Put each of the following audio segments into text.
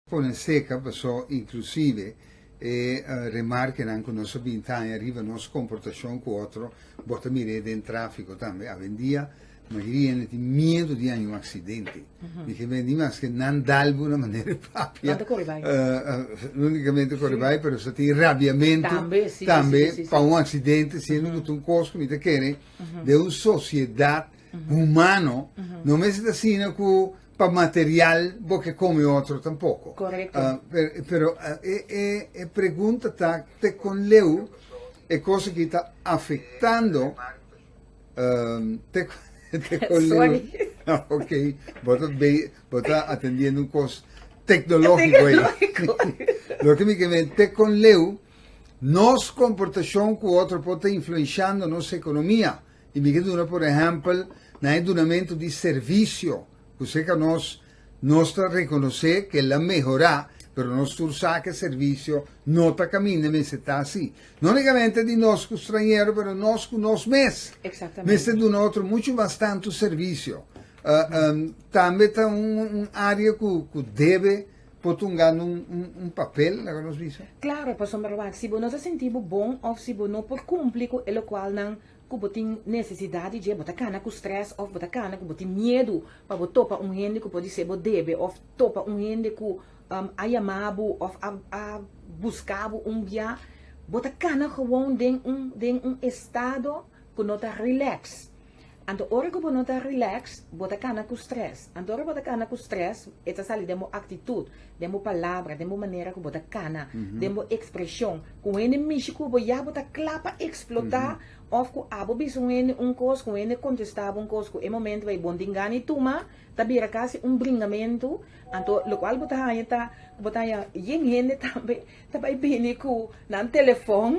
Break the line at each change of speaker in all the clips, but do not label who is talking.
Pone seca paso inclusive e remarkenan cu nos a bin taña riba nos comportacion cu otro bo ta mir'é den trafico tambe. Awendia mayoria hende tin miedo di haña un accidente. Mi ke bini maske nan dal bo na manera di papia.
Nan ta core bai.
No unicamente core bai pero sa tin rabiamento tambe pa un accidente siendo cu ta un cos cu mi ta kere den un sociedad humano no mester ta asina cu Pa material bo ke come otro tampoco.
Correcto.
Pero e e e pregunta ta te con leu e cosa aki ta afectando te te con leu.
Sorry.
Ok, bo ta be bo ta atendiendo un cos tecnologico ayi.
Tecnologico.
Loke mi ke men te con leu nos comportacion cu otro por ta influenciando nos economia. I mi ke duna por ehèmpel na e dunamentu di servisio ku seka nos nos ta rekonosé ke el a mehorá, pero nos tur sa ke servisio no ta kaminda mester ta así. No únikamente di nos ku strañero, pero nos ku nos mes mester duna otro muchu mas tantu servisio. Tambe ta un área ku debe por tungando un papel, laga nos bisa.
Klaro, pasobra wak, si bo no ta sinti bo bon òf si bo no por kumpli ku e lokualnan ku bo tin nesesidat di dje, bo ta kana ku strès òf bo ta kana ku bo tin miedu pa bo topa un hende ku podisé bo debe òf topa un hende ku a yama bo òf a a buska bo un bia, bo ta kana gewoon den un den un estado ku no ta rilèks. Anto ora ku bo no ta rilèks, bo ta kana ku strès. Anto ora bo ta kana ku strès, e ta sali den bo aktitut, den bo palabra, den bo manera ku bo ta kana, den bo ekspreshon. Ku un hende mishi ku bo ya bo ta kla pa eksplotá òf ku abo bisa un hende un kos, ku un hende kontestá bo un kos ku e momento ei bo no tin gana di tuma, ta bira kasi un bringamentu. Anto lokual bo ta haña ta ku bo ta haña yen hende tambe ta bai bini ku nan telefòn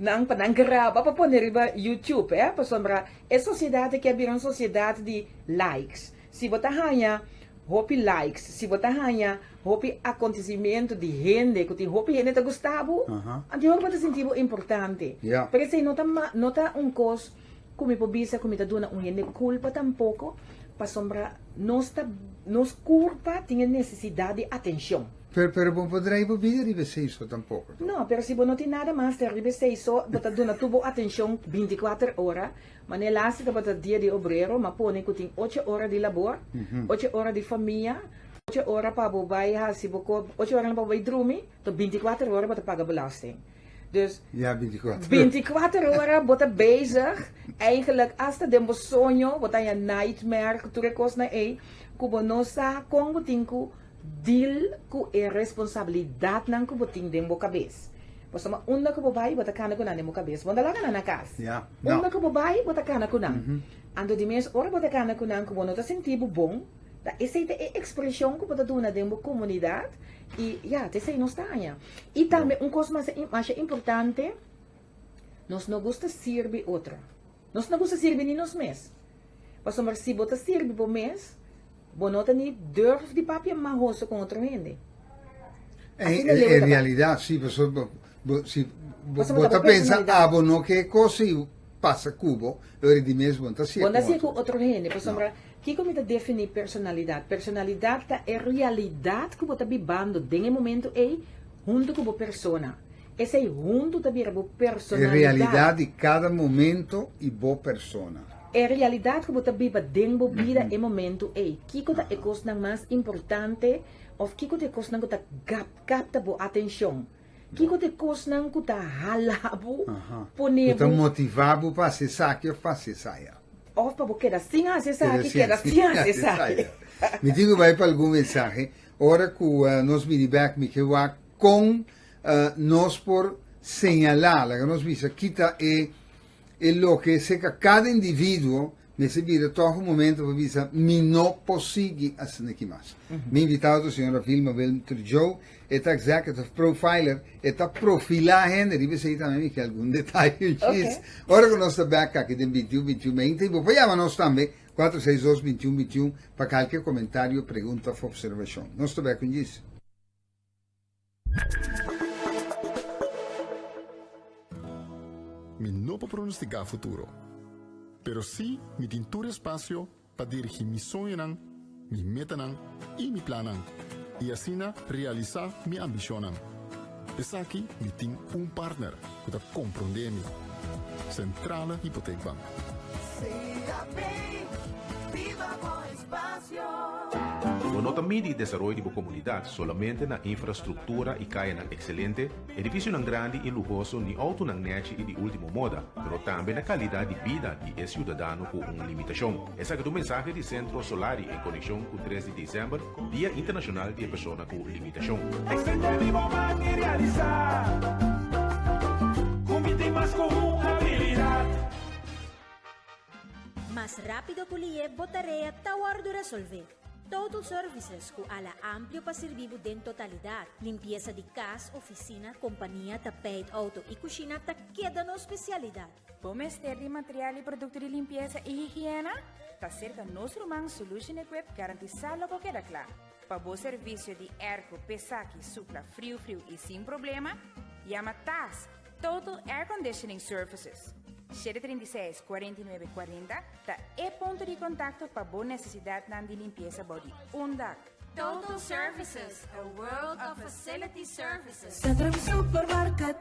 nan pa nan graba pa pone riba YouTube eh pasobra e sosiedat aki a bira un sosiedat di likes. Si bo ta haña hopi likes, si bo ta haña hopi akontesimentu di hende ku tin hopi hende ta gusta bo, anto bo ta sinti bo importante. Pero esei no ta no ta un kos ku mi por bisa ku mi ta duna un hende kulpa tampoko pasobra nos ta nos kurpa tin e nesesidat di atenshon.
Pero pero bo por drai bo bida riba esei so tampoco to.
No, pero si bo no tin nada mas te riba esei so, bo ta duna tur bo atencion binticuater ora. Manera laatste tabata dia di obrero, m'a pone cu tin ocho ora di labor, ocho ora di famia, ocho ora pa bo bay haci bo co, ocho ora pa bo bay drumi, to binticuater ora bo ta paga belasting. Dus,
Ya, binticuater.
binticuater ora bo ta bezig, eigenlijk hasta den bo soño bo ta haña nightmare cu tur e cosnan ey, cu bo no sa con bo tin cu Deal ku e responsabilidatnan ku bo tin den bo kabes. Pasobra unda ku bo bai, bo ta kana ku nan den bo kabes. Bo no ta laga nan na kas.
Ya, no.
Unda ku bo bai, bo ta kana ku nan. Anto di mes ora bo ta kana ku nan ku bo no ta sinti bo bon, ta esei ta e ekspreshon ku bo ta duna den bo komunidat i ya, ta esei nos ta haña. I tambe un kos mas masha importante, nos no gusta sirbi otro. Nos no gusta sirbi ni nos mes. Pasobra si bo ta sirbi bo mes, Bo no ta ni durf di papia mahoso con otro hende.
En, en realidad, sí, paso, bo, si, bo, bo ta pensa, abo no ke cos si pasa cu bo, lo di mes bo ta
sia cu otro. Bo otro hende, pasobra no. Kiko mi ta defini personalidad? Personalidad ta e realidad cu bo ta bibando den e momento ey hunto cu bo persona. Esey hunto ta bira bo personalidad.
E realidad di cada momento y bo persona.
E realidat ku bo ta biba den bo bida e momentu ei. Kiko ta e kosnan mas importante òf kiko ta e kosnan ku ta kapta bo atenshon? Kiko ta e kosnan ku ta hala bo, pone bo.
Ku ta motivá bo pa hasi esaki òf pa hasi esaya.
Òf pa bo keda sin hasi esaki, keda sin hasi esaki.
Mi tin ku bai pa algun mensahe. Ora ku nos bini bèk mi ke wak kon nos por señalá, laga nos bisa ki ta e E loke seka kada individuo mester bira tòg un momento pa bisa, Mi no por sigui asina aki mas. Mi invitado ta señora Vilma Wilmter-Joe, e ta Executive Profiler, e ta profilá hende, riba esei tambe mi ke algun detaye djis. Ora ku nos ta bèk aki den 21 21 meinta i bo por yama nos tambe 462 21 21 pa kalke komentario, pregunta òf opservashon. Nos ta bèk un djis.
Mi no por pronosticá futuro, pero sí mi tin tur espasio pa dirigí mi soñonan, mi metanan i mi plannan. I asina realisá mi ambishonnan. Esaki mi tin un partner ku ta komprondé mi, Centrale Hypotheekbank.
CHB, biba bo espasio.
Bo no ta midi desaroyo di bo komunidat solamente na infrastruktura i kayanan ekselente, edifisionan grandi i luhoso ni outonan nèchi i di último moda, pero tambe na kalidat di bida di e siudadano ku un limitashon. Esaki ta un mensahe di Sentro Solari en konekshon ku tres di desèmber, Dia Internashonal di e Persona ku Limitashon.
Extendé mi bo man i realisá ku mi tin mas ku un abilidat.
Mas rápido ku lié bo tarea ta wòrdu resolvé. Total Services ku ala amplio pa sirbi bo den totalidat. Limpiesa di kas, ofisina, kompania, tapijt, outo i kushina ta keda nos spesialidat.
Bo mester di material i produkto di limpiesa i higiena? Ta serka nos ruman Solution Equip garantisá lo bo keda kla. Pa bo servisio di airco pesaki supla friu friu i sin problema, yama tas Total Air Conditioning Services. 736 49 40 ta e punto di kontakto pa bo nesesidatnan di limpiesa bou di un dak.
Total Services, a world of facility services.
Centrum Supermarket,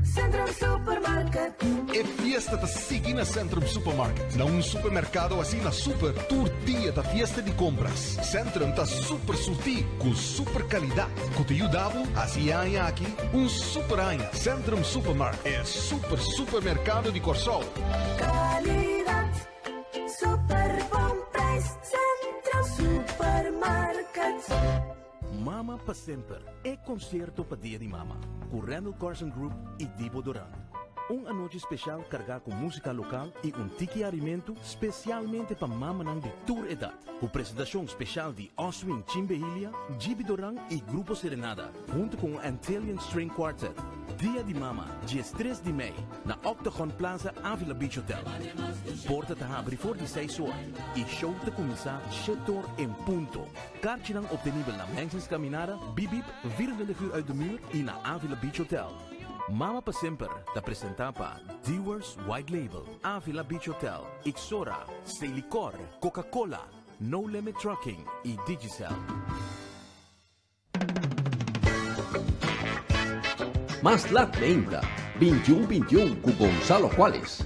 Centrum Supermarket.
E fiesta ta sigui na Centrum Supermarket. Na un supermercado asina super, tur dia ta fiesta di compras. Centrum ta super surti cu super calidad cu ta yuda bo haci e aña aki un super aña. Centrum Supermarket, e super supermercado di Corsou.
Calidad, super bon prijs, Centrum Supermarket.
Mama pa Semper, e concierto pa Dia di Mama, cu Randall Carson Group y Dibo Doran. Un anochi special carga cu musica local y un tiki arimento specialmente pa mamanan di tur edad. Cu presentacion special di Oswin Chimbehilia, Gibi Doran y Grupo Serenada, hunto cu un Antillean String Quartet. Dia di Mama, 13 di mei, na Octagon Plaza Avila Beach Hotel. Porta ta habri for di seis or y show ta cuminsa shetor en punto. Karchinan obtenibel na Mensens Caminada, Bip Bip, 24 uur uit de muur y na Avila Beach Hotel. Mama pa Semper ta presenta pa Dewar's White Label, Avila Beach Hotel, Ixora, Selicor, Coca-Cola, No Limit Trucking y Digicel.
Mas lat meinta, 21 21 ku Gonzalo Cuales.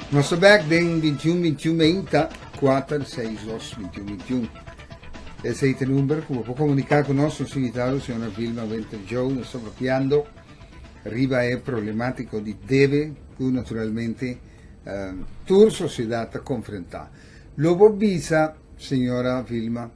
Nos ta bek den 21 21 meinta 4 6 2 21 21. Esei ta e number ku bo por komuniká ku nos. Nos invitado, señora Vilma Winter Joe, nos ta papiando riba e problemátiko di debe ku naturalmente tur sosiedat ta konfrentá. Lo bo bisa, señora Vilma,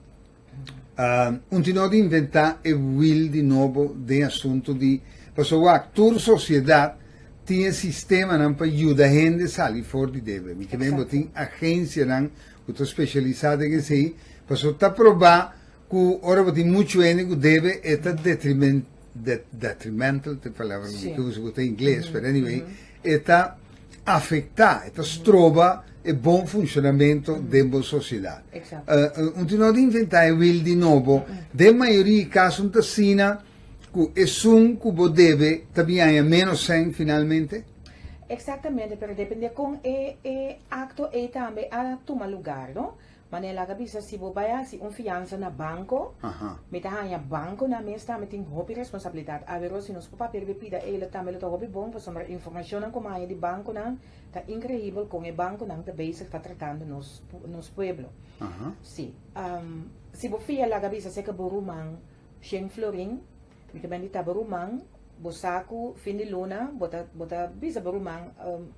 un tin no di inventá e wiel di nobo den asuntu di, pasobra wak, tur sosiedat tin e sistemanan pa yuda hende sali for di debe. Mi ke men bo tin agensianan ku ta spesialisá den esei, pasobra ta probá ku ora bo tin muchu hende ku debe e ta detrimen detrimental ta e palabra ku mi ta usa ku ta ingles pero anyway e ta afektá e ta stroba e bon funshonamento den bo sosiedat. Un tin no di inventá e wiel di nobo den mayoria di kaso un ta asina ku esun ku bo debe ta bin haña ménos sèn finalmente?
Exactamente, pero depende con e e acto ey tambe a tuma lugar, no? Manera laga bisa si bo bay haci un fianza na banco, mi ta haña banconan mes tambe tin hopi responsabilidad. Awero si nos por papia riba e pida ey lo tambe lo ta hopi bon pasobra informacionnan cu mi haña di banconan ta increibel con e banconan ta bezig ta tratando nos nos pueblo. Si, si bo fia laga bisa seca bo ruman shen florin, Mi ta bende ta bo ruman, bo sa ku fin di luna bo ta bo ta bisa bo ruman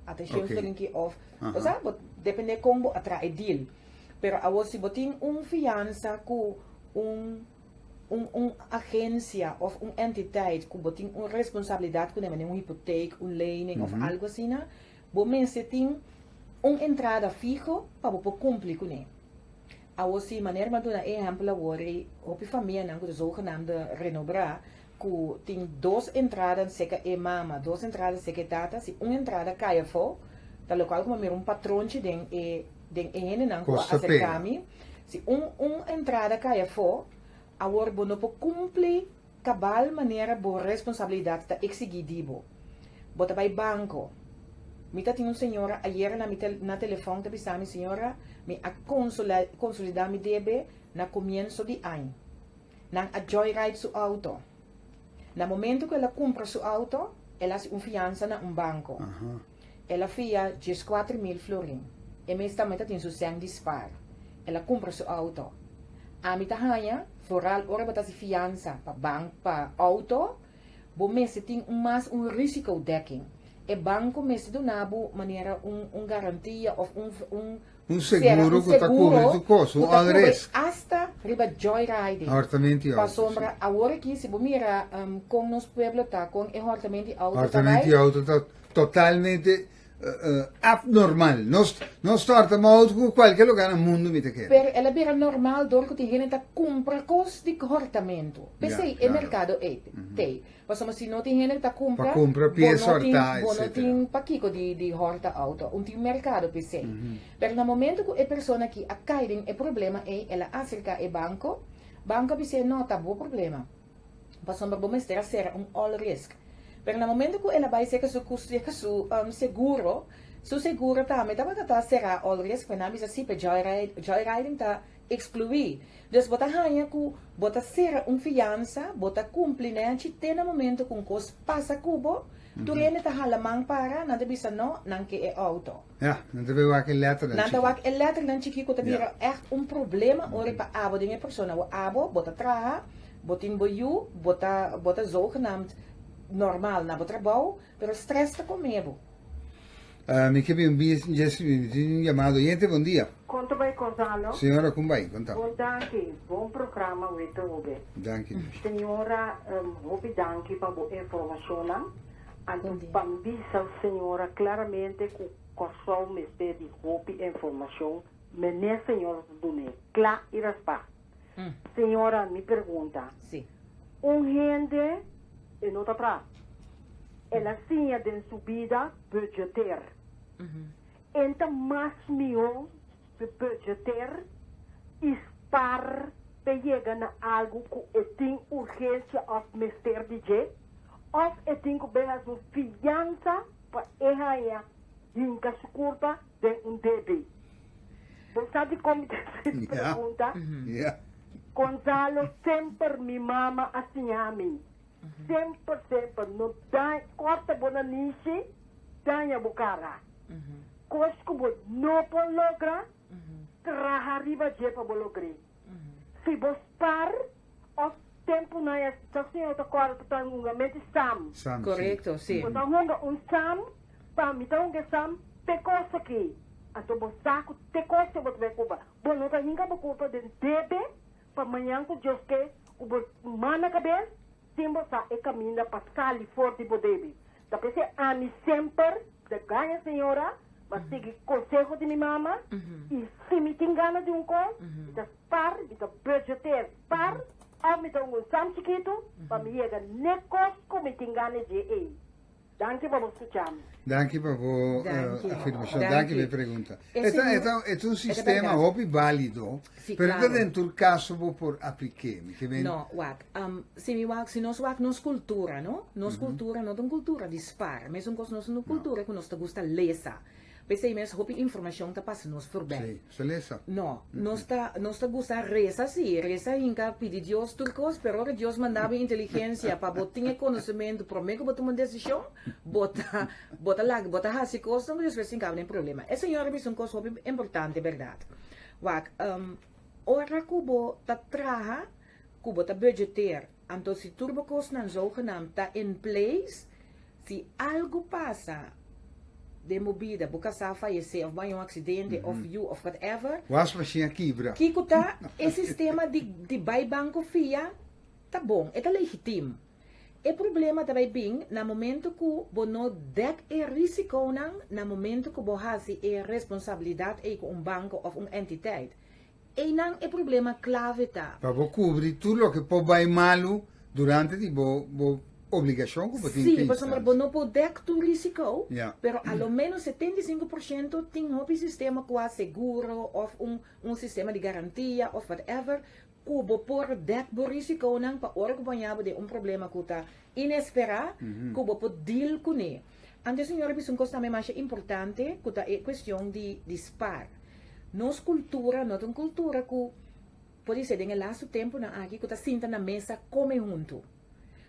atenshon okay. florin ki of uh -huh. sa bo depende kon bo a traha e deal. Pero awor si bo tin un fiansa ku un. un un agensia òf un entitet ku bo tin un responsabilidat kuné, manera un hipotek, un lening òf algu asina, bo mester tin un entrada fiho pa bo por kumpli kuné. Awor si, manera mi a duna e ehèmpel awor ei, hopi famianan ku ta zogenaamde renobrá, ku tin dos entrada seka e mama, dos entrada seka e tata, si un entrada kai afó, ta lokual ku mi a mira un patronchi den e den e hendenan ku a aserká mi, si un un entrada kai afó, awor bo no por kumpli kabal manera bo responsabilidat ta eksigí di bo. Bo ta bai banko. Mi ta tin un señora ayera na mi na telefòn ta bisa mi, Señora, mi a konsolidá mi debe na komienso di aña. Nan a joyride su auto. Na momento ku el a kumpra su auto, el a hasi un fiansa na un banko. El a fia 14.000 florin. E mes tambe ta tin su sèn di spar. El a kumpra su auto. Ami ta haña, foral ora bo ta hasi fiansa pa bank pa auto, bo mester tin un mas un risikodekking. E banko mester duna bo manera un un garantia òf un un
Un seguro ku ta kubri tur kos, un all risk.
Hasta riba joyriding.
Hòrtamento di outo, si.
Pasobra awor aki si bo mira kon nos pueblo ta, kon e hòrtamento di outo ta bai.
Hòrtamento di outo ta totalmente abnormal. Nos nos ta hòrta outo ku kualke lugar na mundu mi ta kere.
Pero el a bira normal dor ku tin hende ta kumpra kos di hòrtamento. P'esei e merkado ei t'ei. Pasobra si no tin hende ta kumpra,
Pa kumpra pies
bo no tin,
hòrtá,
bo no
etcétera.
tin pakiko di di hòrta outo. Un tin merkado p'esei. Pero na momento ku e persona aki a kai den e problema ei, el a aserká e banko, banko a bis'é, No, ta bo problema. Pasobra bo mester a sera un all risk. Pero na momento ku el a bai seka su seka su seguro, su seguro tambe tabata ta será all risk, pero nan a bisa sí, pe joyride joyriding ta Ekskluí. Dus bo ta haña ku bo ta sera un fiansa, bo ta kumpli nèchi te na momento ku un kos pasa ku bo, tur hende ta hala man para, nan ta bisa no, nan ke e outo.
Ja, nan ta bay wak e letternan
Nan ta
chikí.
wak e letternan chikí ku ta
Ja.
bira ègt un problema ora pa abo den e persona. Bo abo, bo ta traha, bo tin bo yu, bo ta bo ta zogenaamd normal na bo trabou, pero stress ta kome bo.
Mi ke bin bis djes mi tin un yamado oyente bon dia.
Kon ta bai Gonzalo?
Señora kon bai kon ta?
Bon danki, bon programa wete hobe.
Danki Dios.
Señora hopi danki pa bo informacionnan. Anto pa mi bisa señora claramente cu Corsou mester di hopi informacion mene señora ta dun'e cla y raspa. Señora mi pregunta. Un hende e no ta traha. El a siña den su bida budgeteer. En ta mas mihó pe budgeteer i spar pe yega na algu ku e tin urgensia òf mester di dje, òf e tin ku bai hasi un fiansa pa e haña hinka su kurpa den un debe. Bo sa dikon mi ta hasi es pregunta? Gonzalo, Semper mi mama a siña mi. Semper, semper. No daña, corta bo nanishi, daña bo cara. Cos cu bo no por logra, traha riba dje pa bo logr'é. Si bo spar of tempu nan ya sa señor ta corda pa ta hunga meti sam.
Sam, sí.
Correcto, sí.
Bo ta hunga un sam, pa mi ta hunga e sam te cos aki. Anto bo sa cu te cos bo ta bay cuba. Bo no ta hinca bo curpa den debe Pa mañan ku Dios ke ku bo man na kabes, sin bo sa e kaminda pa sali for di bo debe. Ta p'esei ami semper ta gaña señora, ma sigui konseho di mi mama, i si mi tin gana di un kos, mi ta spar, mi ta budgeteer spar, òf mi ta hunga un sam chikitu pa mi yega n'e kos ku mi tin gana dje ei. Danki pa bo skucha mi.
Danki pa bo
Danki.
afirmashon.
Danki.
Danki pa e pregunta.
E
E ta, e
señor-
ta, e ta un
e ta
sistema
berdad.
hopi válido,
Sí,
pero ta
claro.
den tur kaso bo por aplik'é. Mi ke men,
No, wak, si mi wak, si nos wak nos kultura, no? Nos kultura no ta un kultura di spar. Mesun kos nos no kultura ku nos ta gusta lesa. P'esei mes hopi informashon ta pasa nos forbij.
Sí, so lesa.
No, nos ta, nos ta gusta resa sí, resa hinka pidi Dios tur kos, pero ora Dios manda bo inteligensia pa bo tin e konosementu promé ku bo tuma un desishon, bo ta, bo ta laga, bo ta hasi kosnan ku despues tin kaba den problema. E señora bisa un kos hopi importante bèrdat. Wak, ora ku bo ta traha, ku bo ta budgeteer, anto si tur bo kosnan zogenaamd ta in place, Si algu pasa den bo bida, bo kasá fayesé òf bo haña un aksidente òf yu òf whatever.
Wasmachine a kibra.
Kiko ta e sistema di di bai banko fia? ta bon, e ta legitim. E problema ta bai bin na momento ku bo no dek e risikonan na momento ku bo hasi e responsabilidat ei ku un banko òf un entiteit. Einan e problema klave ta.
Pa bo kubri tur loke por bai malu durante di bo bo obligashon ku bo tin
Sí, pasobra bo no por dek tur risiko, pero a lo menos 75% tin hopi sistema kua seguro òf un un sistema di garantia òf whatever ku bo por dek bo risikonan pa ora ku bo haña bo den un problema ku ta inesperá ku bo por deal kuné. Anto e señor a bisa un kos tambe masha importante ku ta e kuestion di di spar. Nos kultura no ta un kultura ku podisé den e lastu tempunan aki ku ta sinta na mesa kome huntu.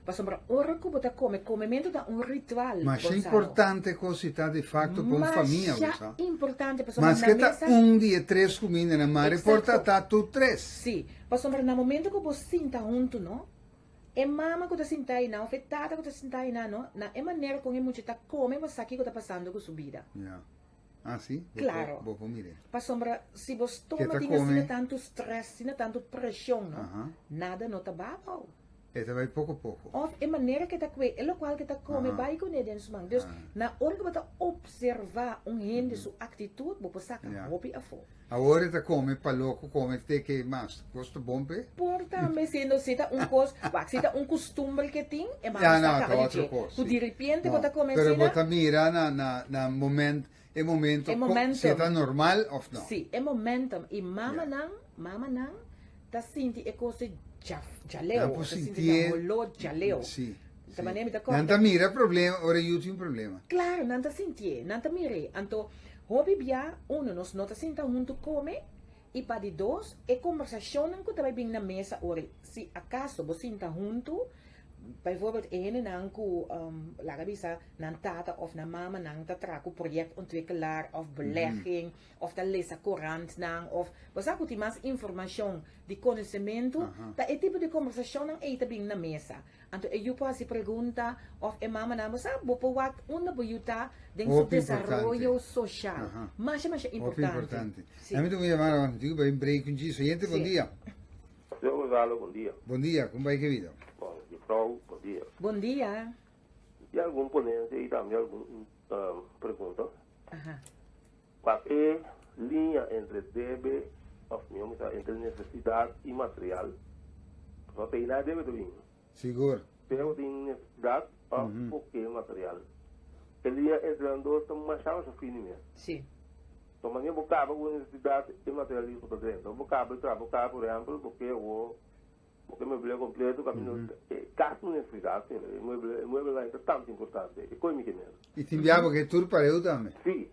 Pasobra ora ku bo ta kome, komementu ta un ritual,
Masha
Gonzalo.
importante kos i ta di fakto pa un famia, bo
Masha
sa.
importante pasobra
Maske
na
ta
mesa.
un di e tres kumindanan, mari por ta
Eksakto.
ta tur tres.
Sí, pasobra na momento ku bo sinta huntu no, E mama ku ta sintá einan òf e tata ku ta sintá einan no, na e manera kon e mucha ta kome bo sa kiko ta pasando ku su bida.
Ya. Ah, si? Bo por,
Klaro.
bo por mir'é.
Pasobra si bo
Ke
stoma
ta
tin asina
kome.
tantu strès, asina tantu preshon no,
Aha.
nada no ta baba.
E ta bai poko poko.
Òf e manera ke ta kue, e lokual ke ta kome
Aha.
bai kuné den su man. Dus,
Ah.
na ora ku bo ta opservá un hende su aktitut, bo por saka
Ya.
hopi afó.
Awor e ta come pa loco come te ke mas cos ta bon p'e.
Por tambe siendo si ta un cos, wak si ta un custumber ke tin, e mas
Ya
ta
no, ta
caba di
otro
dje.
cos,
Cu
si.
di repente bo
No,
ta come
pero bo
asina.
ta mira na na na moment, e momento
E
co
momentum.
si e ta normal of no.
Si, e momentum. Y
Ya.
mamanan, mamanan ta sinti e cos di dja,
Nan
djaleo,
por
ta sinti
sintié,
nan holó djaleo.
si,
Ta
si.
manera mi ta
Nan
corda.
ta mira problema ora yu tin problema.
Claro, nan ta sintié, nan ta mir'é. Anto, Hopi bia, uno, nos no ta sinta huntu kome, i pa di dos, e kombersashonnan ku ta bai bin na mesa ora si akaso bo sinta huntu, bijvoorbeeld e hendenan ku laga bisa nan tata òf nan mamanan ta traha ku projectontwikkelaar òf belegging òf ta lesa korantnan òf bo sa ku tin mas informashon di konosementu, ta e tipo di kombersashonnan ei ta bin na mesa. Anto e yu por hasi pregunta of e mamanan bo sa bo por wak unda bo yu ta den su
Hopi importante.
desaroyo social.
Aha.
Masha masha
Hopi
importante.
importante.
Si.
Ami ta un yamada mas mi tin ku bai un break un djis. Oyente bon
Si.
dia.
Señor Gonzalo, bon dia.
Bon dia, kon bai kerido?
Bon, juffrouw, bon dia.
Bon dia.
Mi tin algun ponencia y tambe algun pregunta.
Aha.
Kua e liña entre debe, òf mihó bisa entre nesesidat i material? Pasobra te einan e debe ta bin.
Sigur.
Sea bo tin nesesidat òf bo ke material. E liña entre nan dos ta masha masha fini mes.
Sí.
So manera bo kaba ku e nesesidat e materialismo ta drenta. Bo kaba e traha bo kaba por ehèmpel bo ke awor Bo ke mueble kompleto kaminda e kas no nesesidat pero e mueble e mueblenan ta tantu importante e koe mi ke mester.
I tin bia bo ke tur pareu tambe.
Si.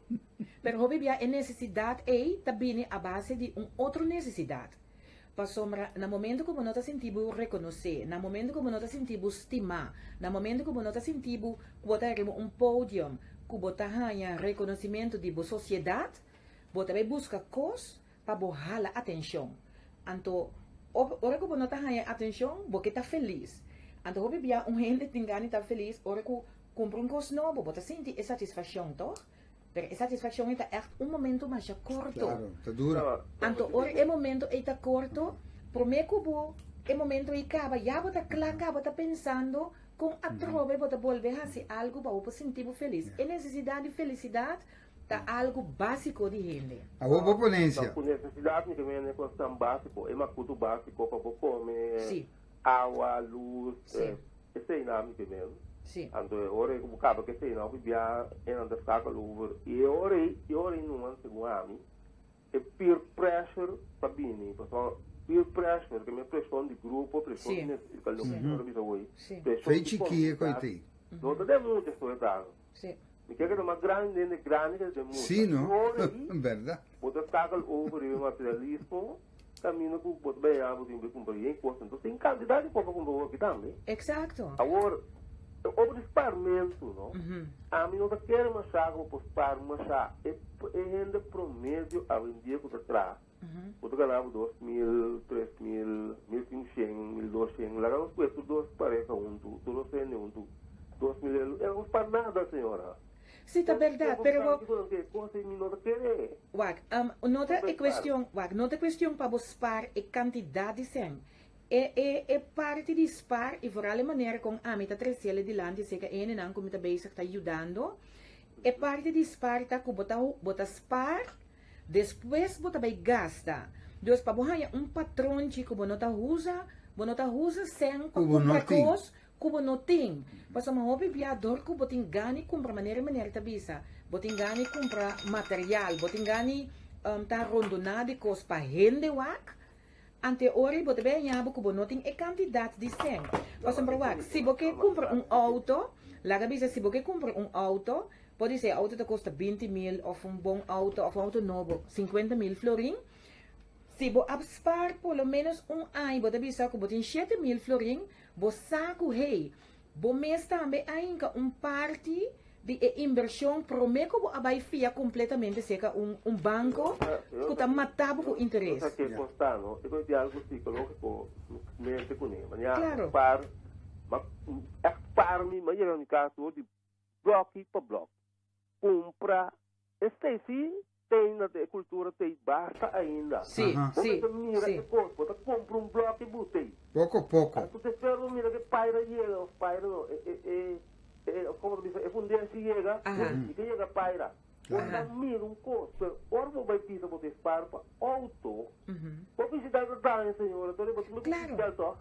Pero hopi bia e nesesidat ei ta bini a base di un otro nesesidat. Pasobra na momento ku bo no ta sinti bo rekonosé, na momento ku bo no ta sinti bo stimá, na momento ku bo no ta sinti bo ku bo ta riba un podium, ku bo ta haña rekonosimentu di bo sosiedat, bo ta bai buska kos pa bo hala atencion. Anto, ora cu bo no ta haña atencion, bo ke ta felis. Anto hopi bia un hende tin gana di ta felis ora cu cumpra un cos nobo, bo ta sinti e satisfaccion, toch? Pero e satisfaccion ei ta echt un momento masha corto.
Claro, ta dura.
Anto, ora e momento ei ta corto, prome cu bo e momento ei caba, ya bo ta cla caba ta pensando con atrobe bo ta bolbe haci algo pa bo por sinti bo felis. E necesidad di felicidad Ta algu básiko di hende.
Awor bo ponencia.
Ku nesesidat mi ta mende kosnan básiko, e makutu básiko pa bo kome,
Sí.
awa, lus,
Sí.
eseinan mi ta mende.
Sí.
Anto e ora ei ku bo kaba ku eseinan hopi bia e nan ta skakel over. I e ora ei, e ora ei numa segun ami, e peer pressure ta bini. Pasobra peer pressure, ke mi preshon di grupo, preshon
Sí.
di nesesidat, loke
Sí.
mi ta bisa hoy,
Sí.
preshon
Fei
di
chikí e
komunidat,
koitei.
no ta den mucha so e ta.
Sí.
Mi ke keda mas grandi den e grandi ke den mucha.
Sí, no?
Ora ei,
Berdad.
bo ta skakel over riba e materialismo, kaminda ku bo ta baya bo tin ku kumpra yen kos. Entonces tin kantidat di kos pa kumpra hopi tambe.
Exacto.
Awor, e over di sparmentu, no? Ami no ta kere masha ku bo por spar masha. E e hende promedio awendia ku ta traha, bo ta gana bo 2000, 3000, 1500, 1200. Laga nos pue tur dos pareha huntu, tur dos hende huntu. 2000 elo, e no spar nada, señora.
Sí, ta berdad, pero bo.
Kos ei mi no ta kere.
Wak, no ta e cuestion, wak, no ta cuestion pa bo spar e cantidad di cen. E e e parti di spar i vooral e manera kon ami ta tresiel dilanti serka e hendenan ku mi ta bezig ta yudando, e parti di spar ta ku bo ta bo ta spar, despues bo ta bai gasta. Dus pa bo haña un patronchi ku bo no ta usa, bo no ta usa sèn pa
Ku bo no
kumpra
tin.
kos ku bo no tin. Pasobra hopi bia dor ku bo tin gana di kumpra manera e meneer ta bisa, bo tin gana di kumpra material, bo tin gana di ta rondoná di kos pa hende wak, Ante ora bo ta bay haña bo ku bo no tin e kantidat di sèn. Pasobra wak, si bo ke kumpra un outo, laga bisa si bo ke kumpra un outo, podisé e outo ta kosta 20.000 òf un bon outo òf un outo nobo 50.000 florin. Si bo a spar por lo ménos un aña bo ta bisa ku bo tin 7.000 florin, bo sa ku hey, Bo mes tambe a hinka un parti di e inbershon promé ku bo a bai fia kompletamente serka un un banko ku ta mata bo ku interes.
Nos a ke kosta no, e kos di algu sikológiko mente kuné. Manera
Klaro.
par, ma ègt par mi, mi a yega na mi kas dor di blòki pa blòki. Kumpra esei si Tei na e cultura tei basta ainda.
Sí,
Bo
sí,
mester mira
sí.
e cos, bo ta compra un bloki butei.
Poco poco.
Anto despues bo mira ke paira yega of paira no, e e e e como ta bisa e fundeshi yega, i ke yega paira. Bo ta mira un cos, pero ora bo bai bisa bo ta spar pa auto, bo bishita ta daña señora, tori bo ta mira
Claro.
bishita toch.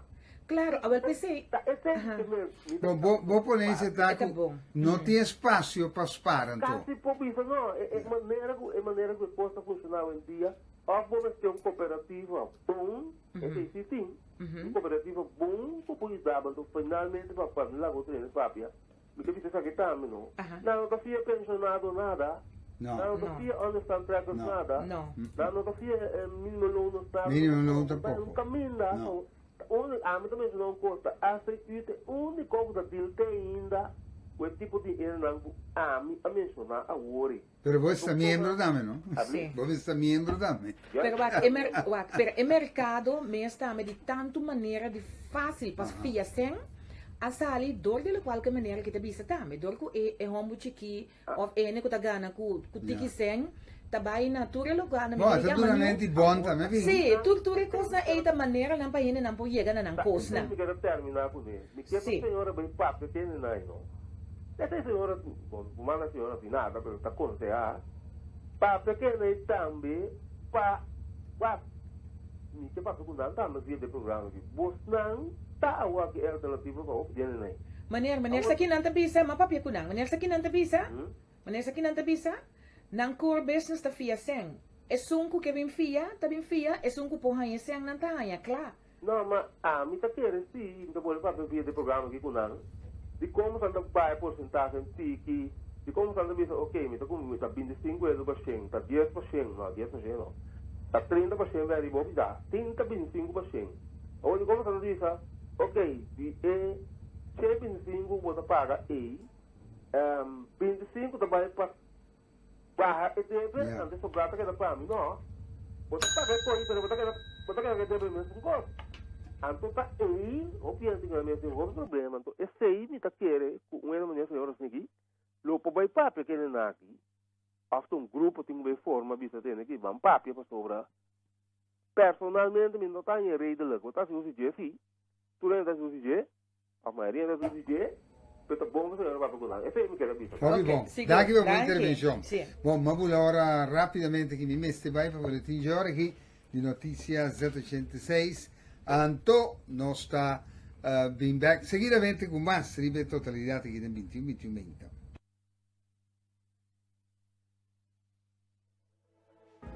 Claro, awel p'esei.
Ta esei ke men mi ta
Bo, bo, bo ponencia ta
E ta
ku
bon.
no tin espacio pa spar anto.
Casi por bisa no, e e manera ku e manera ku e kos ta funshoná awendia, òf bo mester un kooperativa bon, esei si tin, un kooperativa bon ku por yuda bo, anto finalmente pa pa mi laga otro hende papia, mi ta bisa esaki tambe no, nan no ta fia penshonado nada,
No.
nan no ta
No.
fia understand trackers
No.
nada,
No.
nan no ta fia minimo loon no nada,
Minimo loon
tampoco,
tampoco.
un kaminda,
No.
Ami ta menshoná un kos, ta asta i ta e úniko ku ta dil te ainda ku e tipo di hendenan ku ami a menshoná awor.
Pero bo esta miembro tambe, no?
Sí.
Bo esta miembro tambe.
Pero wak, e mer, wak, pero e merkado mes tambe di tantu manera di fásil pa fia sèn a sali dor di lokual ku e manera ki ta bisa tambe. Dor ku e e hòmber chikí Of ene ku ta gana ku ku tiki sèn ta bai na tur e lugar na
Bo,
mi
ta
yama
duna
niun.
lenti bon tambe bin.
Sí, tur tur e kosnan ei ta maneranan pa hendenan por yega na nan
Ta
kosnan.
esei mi keda terminá kuné. Mi ke pa
Sí.
señora bai papia tende nai no. Esei señora, bon, bo manda señora si nada, pero ta konsehá papia kende ei tambe pa wak. Mi ke papia ku nan tambe via de programa aki. Bosnan ta awor ki e alternativa pa hopi dende nai.
Meneer, meneer sa kinan ta bisa, m'a papia ku nan. Meneer sa kinan ta bisa? Meneer sa kinan ta bisa? Nan core business ta fia sèn. Esun ku ke bin fia, ta bin fia, esun ku por haña sèn nan ta haña, kla.
No, ma ami ta kere si, mi ta bolbe papia via di programa aki ku nan, di kon boso ta bai porsentahe un tiki, di kon boso ta bisa ok, mi ta kumpli, mi ta 25 euro pa shen, ta 10%, no, 10% no, ta 30% bèri bo bisa, tin ta 25%. Awor di kon boso ta bisa, ok, di e Che 25 ku bo ta paga ei, 25 ta bai pa baha e debe, anto e sobrá ta keda pa mi. No, bo ta paga e koi, pero bo ta keda, bo ta keda ku e debe mesun kos. Anto ta ei, hopi hende tin mes tin hopi problema. Anto esei mi ta kere ku un hende manera señor Rosniki lo por bai papia ku hende aki, òf ta un grupo tin ku bai forma bisa tene ki ban papia pasobra personalmente mi no ta haña redelijk. Bo ta hasi uso dje si. Tur hende ta hasi uso dje, òf mayoria hende ta hasi uso dje, pero ta bon pa señora papia ku nan. Esei mi kere bisa.
Hopi
Ok,
bon.
sigur.
Danki pa bo
Danki.
intervenshon.
Sí.
Bon, m'a bula ora rapidamente ki mi mester bai pa boletin dje ora aki di Noticia Z86. Anto nos ta bin bek seguidamente ku mas riba e totalidat aki den 21 21 meinta.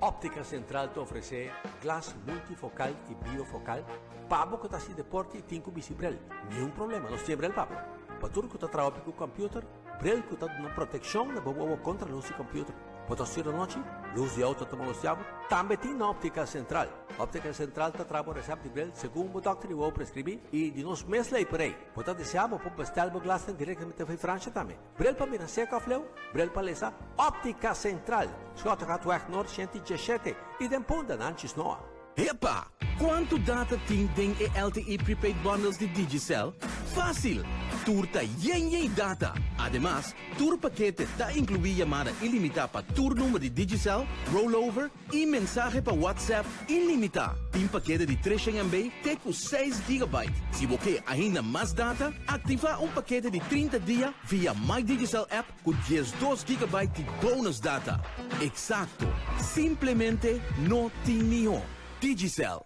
Óptica Central ta ofresé glas multifocal i biofocal pa bo ku ta hasi deporte i tin ku bisti brel. Niun problema, nos tin e brel pa bo. Pa tur ku ta traha hopi ku kòmpiuter, brel ku ta duna protekshon na bo wowo kontra lus di kòmpiuter. Bo ta studia anochi? Lus di outo ta molestia bo? Tambe tin na Óptica Central. Óptica Central ta traha bo resèpt di brel segun bo dòkter di wowo preskribí i di nos mes lei por ei. Bo ta deseá bo por bestèl bo glasnan direktamente for Fransha tambe. Bril pa mira seca of leu, bril pa lesa, Optica Central, Schottegatweg Noord 117 y den Punda, Nanchi Snoa.
Epa! Kuantu data tin den e LTE prepaid bundles di Digicel? Fásil! Tur ta yen yen data! Ademas, tur pakete ta inkluí yamada ilimitá pa tur number di Digicel, rollover i mensahe pa WhatsApp ilimitá. Tin pakete di 300 MB te ku 6 gigabyte. Si bo ke ainda mas data, aktivá un pakete di 30 dia via My Digicel app ku 12 gigabyte di bonus data. Eksakto! Simplemente no tin mihó. Digicel.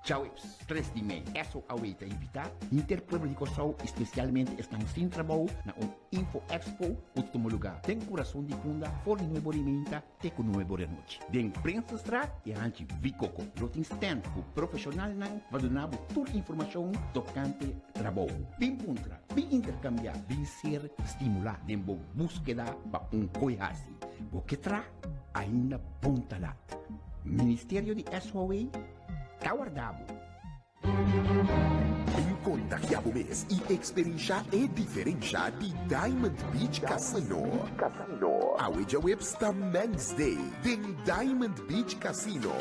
Djaweps, 3 di mei, SOAW ta invitá henter pueblo di Kòrsou i spesialmente esnan sin trabou na un Info Expo ku ta tuma lugá den kurason di Punda for di nuebe ora i meinta te ku nuebe ora di anochi. Den Prinsenstraat i hanchi Vikoko lo tin stand ku profeshonalnan pa duna bo tur informashon tokante trabou. Bin puntra, bin interkambiá, bin ser stimulá den bo búskeda pa un koi hasi. Bo ke tra? Ainda bon ta lat. Ministerio di SOAW ta warda bo.
Bin kontagiá bo mes i eksperensha e diferensha di Diamond Beach Casino. Awe djaweps ta Men's Day den Diamond Beach Casino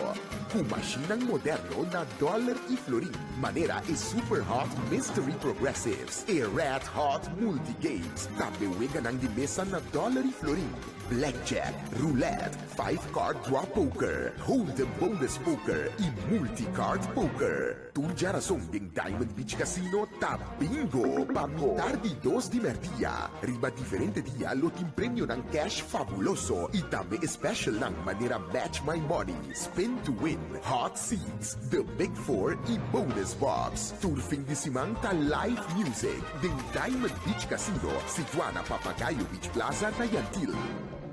ku mashinnan moderno na dòler i florin manera e Super Hot Mystery Progressives, e Red Hot Multi Games, tambe weganan di mesa na dòler i florin. Blackjack, Roulette, Five Card Draw Poker, Hold'em Bonus Poker y Multi Card Poker. Tur djarason den Diamond Beach Casino ta bingo pa mitar di dos di merdia. Riba diferente dia lo tin premionan cash fabuloso y tambe e specialnan manera Match My Money, Spin to Win, Hot Seats, The Big Four y Bonus Box. Tur fin di siman ta live music den Diamond Beach Casino, situá na Papagayo Beach Plaza na Yantil.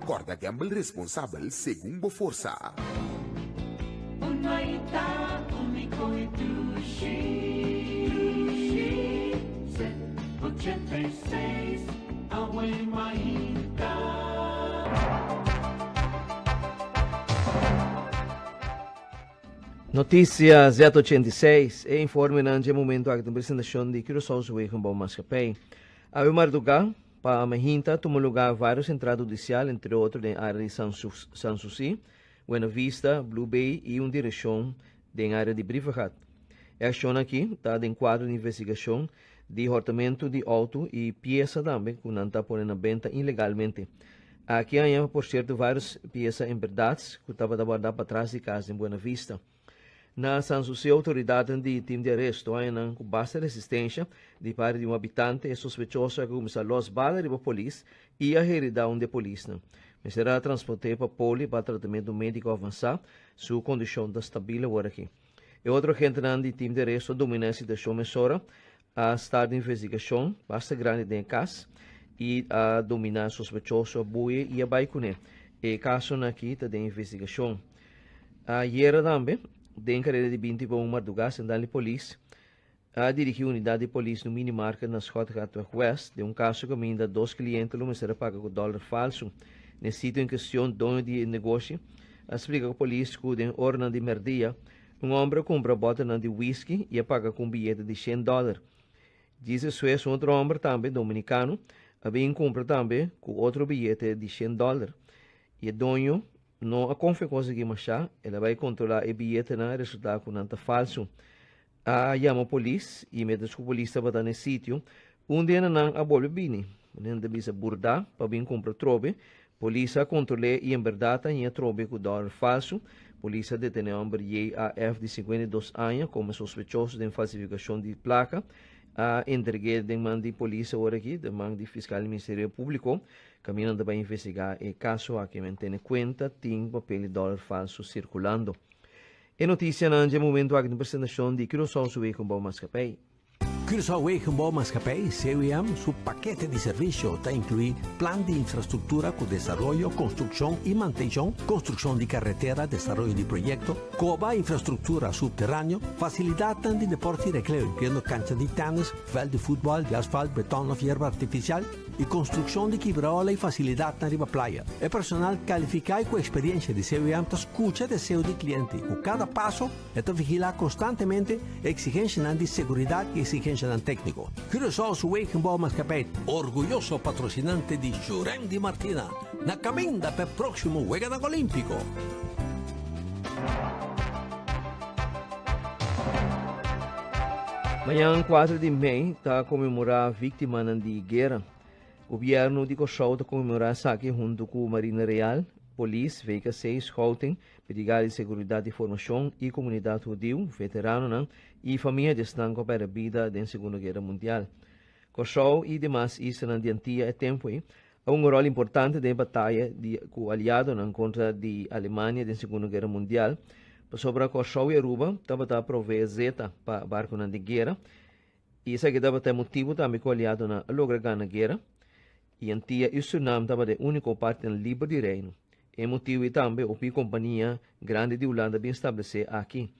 Kòrda gèmbel responsabel segun bo forsa.
Un maita úniko i dushi. Z86, Awe Mainta.
Noticia Z86, E informenan dje momento aki ta un presentacion di Curaçao's Wegenbouwmaatschappij. Awe marduga, pa mahinta tuma lugar varios entrada hudicial, entre otro den area di San Souci, Buena Vista, Blue Bay y un direccion den area di Brievengat. E accionnan aki ta den cuadro di investigacion di hortamento di auto y pieza tambe cu nan ta pone na benta ilegalmente. Aki a haña por cierto varios pieza en berdad cu tabata guarda patras di cas den Buena Vista. Na San Jose autoridadnan di team di aresto a haña nan cu basta resistencia di parti di un habitante. E sospechoso a cuminsa los bala riba polis y a herida un di e polisnan. Mester a transport'e pa poli pa tratamento medico avansa. Su condicion ta stabil awor aki. E otro agentenan di team di aresto a domina e situacion mesora, a start investigacion basta grandi den e cas y a domina e sospechoso, a buye y a bay cune. E casonan aki ta den investigacion. Ayera tambe, den careda di binti pa un marduga, Sendal di Polis a dirigi unidad di polis no minimarket na Schotgatweg West den un caso caminda dos cliente lo mester a paga cu dollar falso. N'e sitio en cuestion, doño di e negoshi a splica cu polis cu den oranan di merdia, un homber a cumpra boternan di whisky y a paga cu un biyete di shen dollar. Djis despues un otro homber tambe, dominicano, a bin cumpra tambe cu otro biyete di shen dollar y e doño No a konfia kos aki mashá, el a bai kontrolá e biyetenan a resultá ku nan ta falsu. A yama polis i miéntras ku polis tabata na e sitio, un di nan a bolbe bini. Nan ta bisa burdá pa bin kumpra trobe. Polis a kontrol'é i en bèrdat a haña trobe ku dòler falsu. Polis a detené hòmber JAF di 52 aña komo sospechoso den falsifikashon di plaka. A entreg'é den man di polis awor aki, den man di fiskal di Ministerio Públiko. Caminda ta bay investiga e caso aki men tene cuenta tin papel di dollar falso circulando. E noticianan dje momento aki ta un presentacion di Curaçao su Wegenbouwmaatschappij.
Curaçao Wegenbouwmaatschappij, CWM, su pakete di servisio ta inkluí plan di infrastruktura ku desaroyo, konstrukshon i mantenshon, konstrukshon di karetera, desaroyo di proyekto, koba infrastruktura supteraneo, fasilidatnan di deporte i rekreo inkluyendo kancha di tènis, vèlt di futbòl, di asfalt, betòn òf yerba artifisial, i konstrukshon di kibraola i fasilidatnan riba playa. E personal kalifiká i ku eksperiensha di CWM ta skucha deseo di kliente i ku kada paso e ta vigilá konstantemente e eksigenshanan di seguridat i eksigenshanan tékniko. Curaçao su Wegenbouwmaatschappij orguyoso patrosinante di Shurendi Martina na kaminda pa e próksimo Weganan Olímpiko.
Mañan 4 di mei ta konmemorá víktimanan di guera. Gobièrnu di Kòrsou ta konmemorá esaki huntu ku Marina Real, Polis, VKC, Scouting, Brigada di Seguridat di Formashon i komunidat hudiu, veteranonan i famia di esnan ku a pèrdè bida den Segundo Guera Mundial. Kòrsou i demas islanan di Antia e tempu ei a hunga un ròl importante den e bataya di ku aliadonan kontra di Alemania den Segundo Guera Mundial, pasobra Kòrsou i Aruba tabata proveé zeta pa barkunan di guera i esaki tabata e motibu tambe ku aliadonan a logra gana guera i Antia i Surinam tabata e úniko partinan liber di Reino. E motibu ei tambe hopi kompania grandi di Hulanda a bin establesé aki.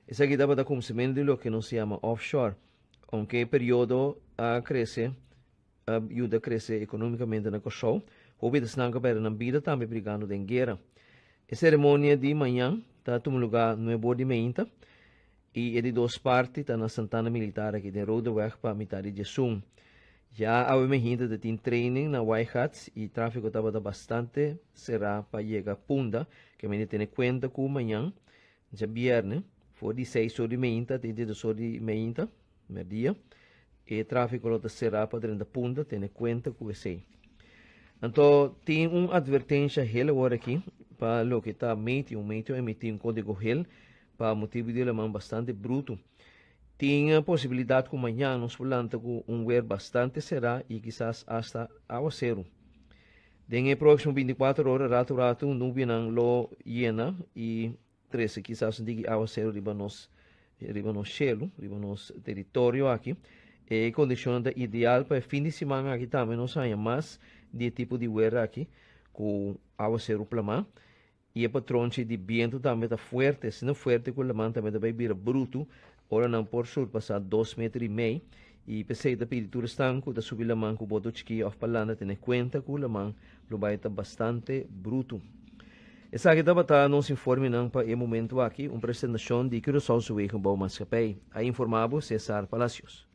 Esaki tabata kumsimentu di loke nos yama offshore. Ounke e periodo a krese, a yuda krese ekonómikamente na Kòrsou, hopi di esnan ku a pèrdè nan bida tambe brigando den guera. E seremonia di mañan ta tuma lugá nuebor di meinta i e di dos parti ta na Santana Militar aki den Rodeweg pa mitá di diesun. Ya awe mehinta ta tin training na Waaigat i tráfiko tabata bastante será pa yega Punda, ke mester tene kuenta ku mañan Djabierne, for di seis or di meinta te diesdos or di meinta, merdia, e tráfiko lo ta será pa drenta Punta, tene kuenta ku esei. Anto, tin un atvertensha hel awor aki pa loke ta meteo. Meteo a emití un kódigo hel pa motibu di laman bastante brutu. Tin posibilidat ku mañan nos por lanta ku un wer bastante será i kisas asta awaseru. Den e próksimo bintikuater ora ratu ratu nubianan lo yena i trese kisas un tiki awaseru riba nos riba nos shelu, riba nos teritorio aki. E kondishonnan ta ideal pa e fin di siman aki tambe nos haña mas di e tipo di wer aki ku awaseru plamá. I e patronchi di bientu tambe ta fuerte, asina fuerte ku laman tambe ta bai bira brutu ora nan por surpasá dos meter i mei. I p'esei ta pidi tur esnan ku ta subi laman ku boto chikí òf pa landa tene kuenta ku laman lo bai ta bastante brutu. Esaki tabata nos informenan pa e momentu aki, un presentashon di Curaçaose Wegenbouwmaatschappij. A informá bo Cesar Palacios.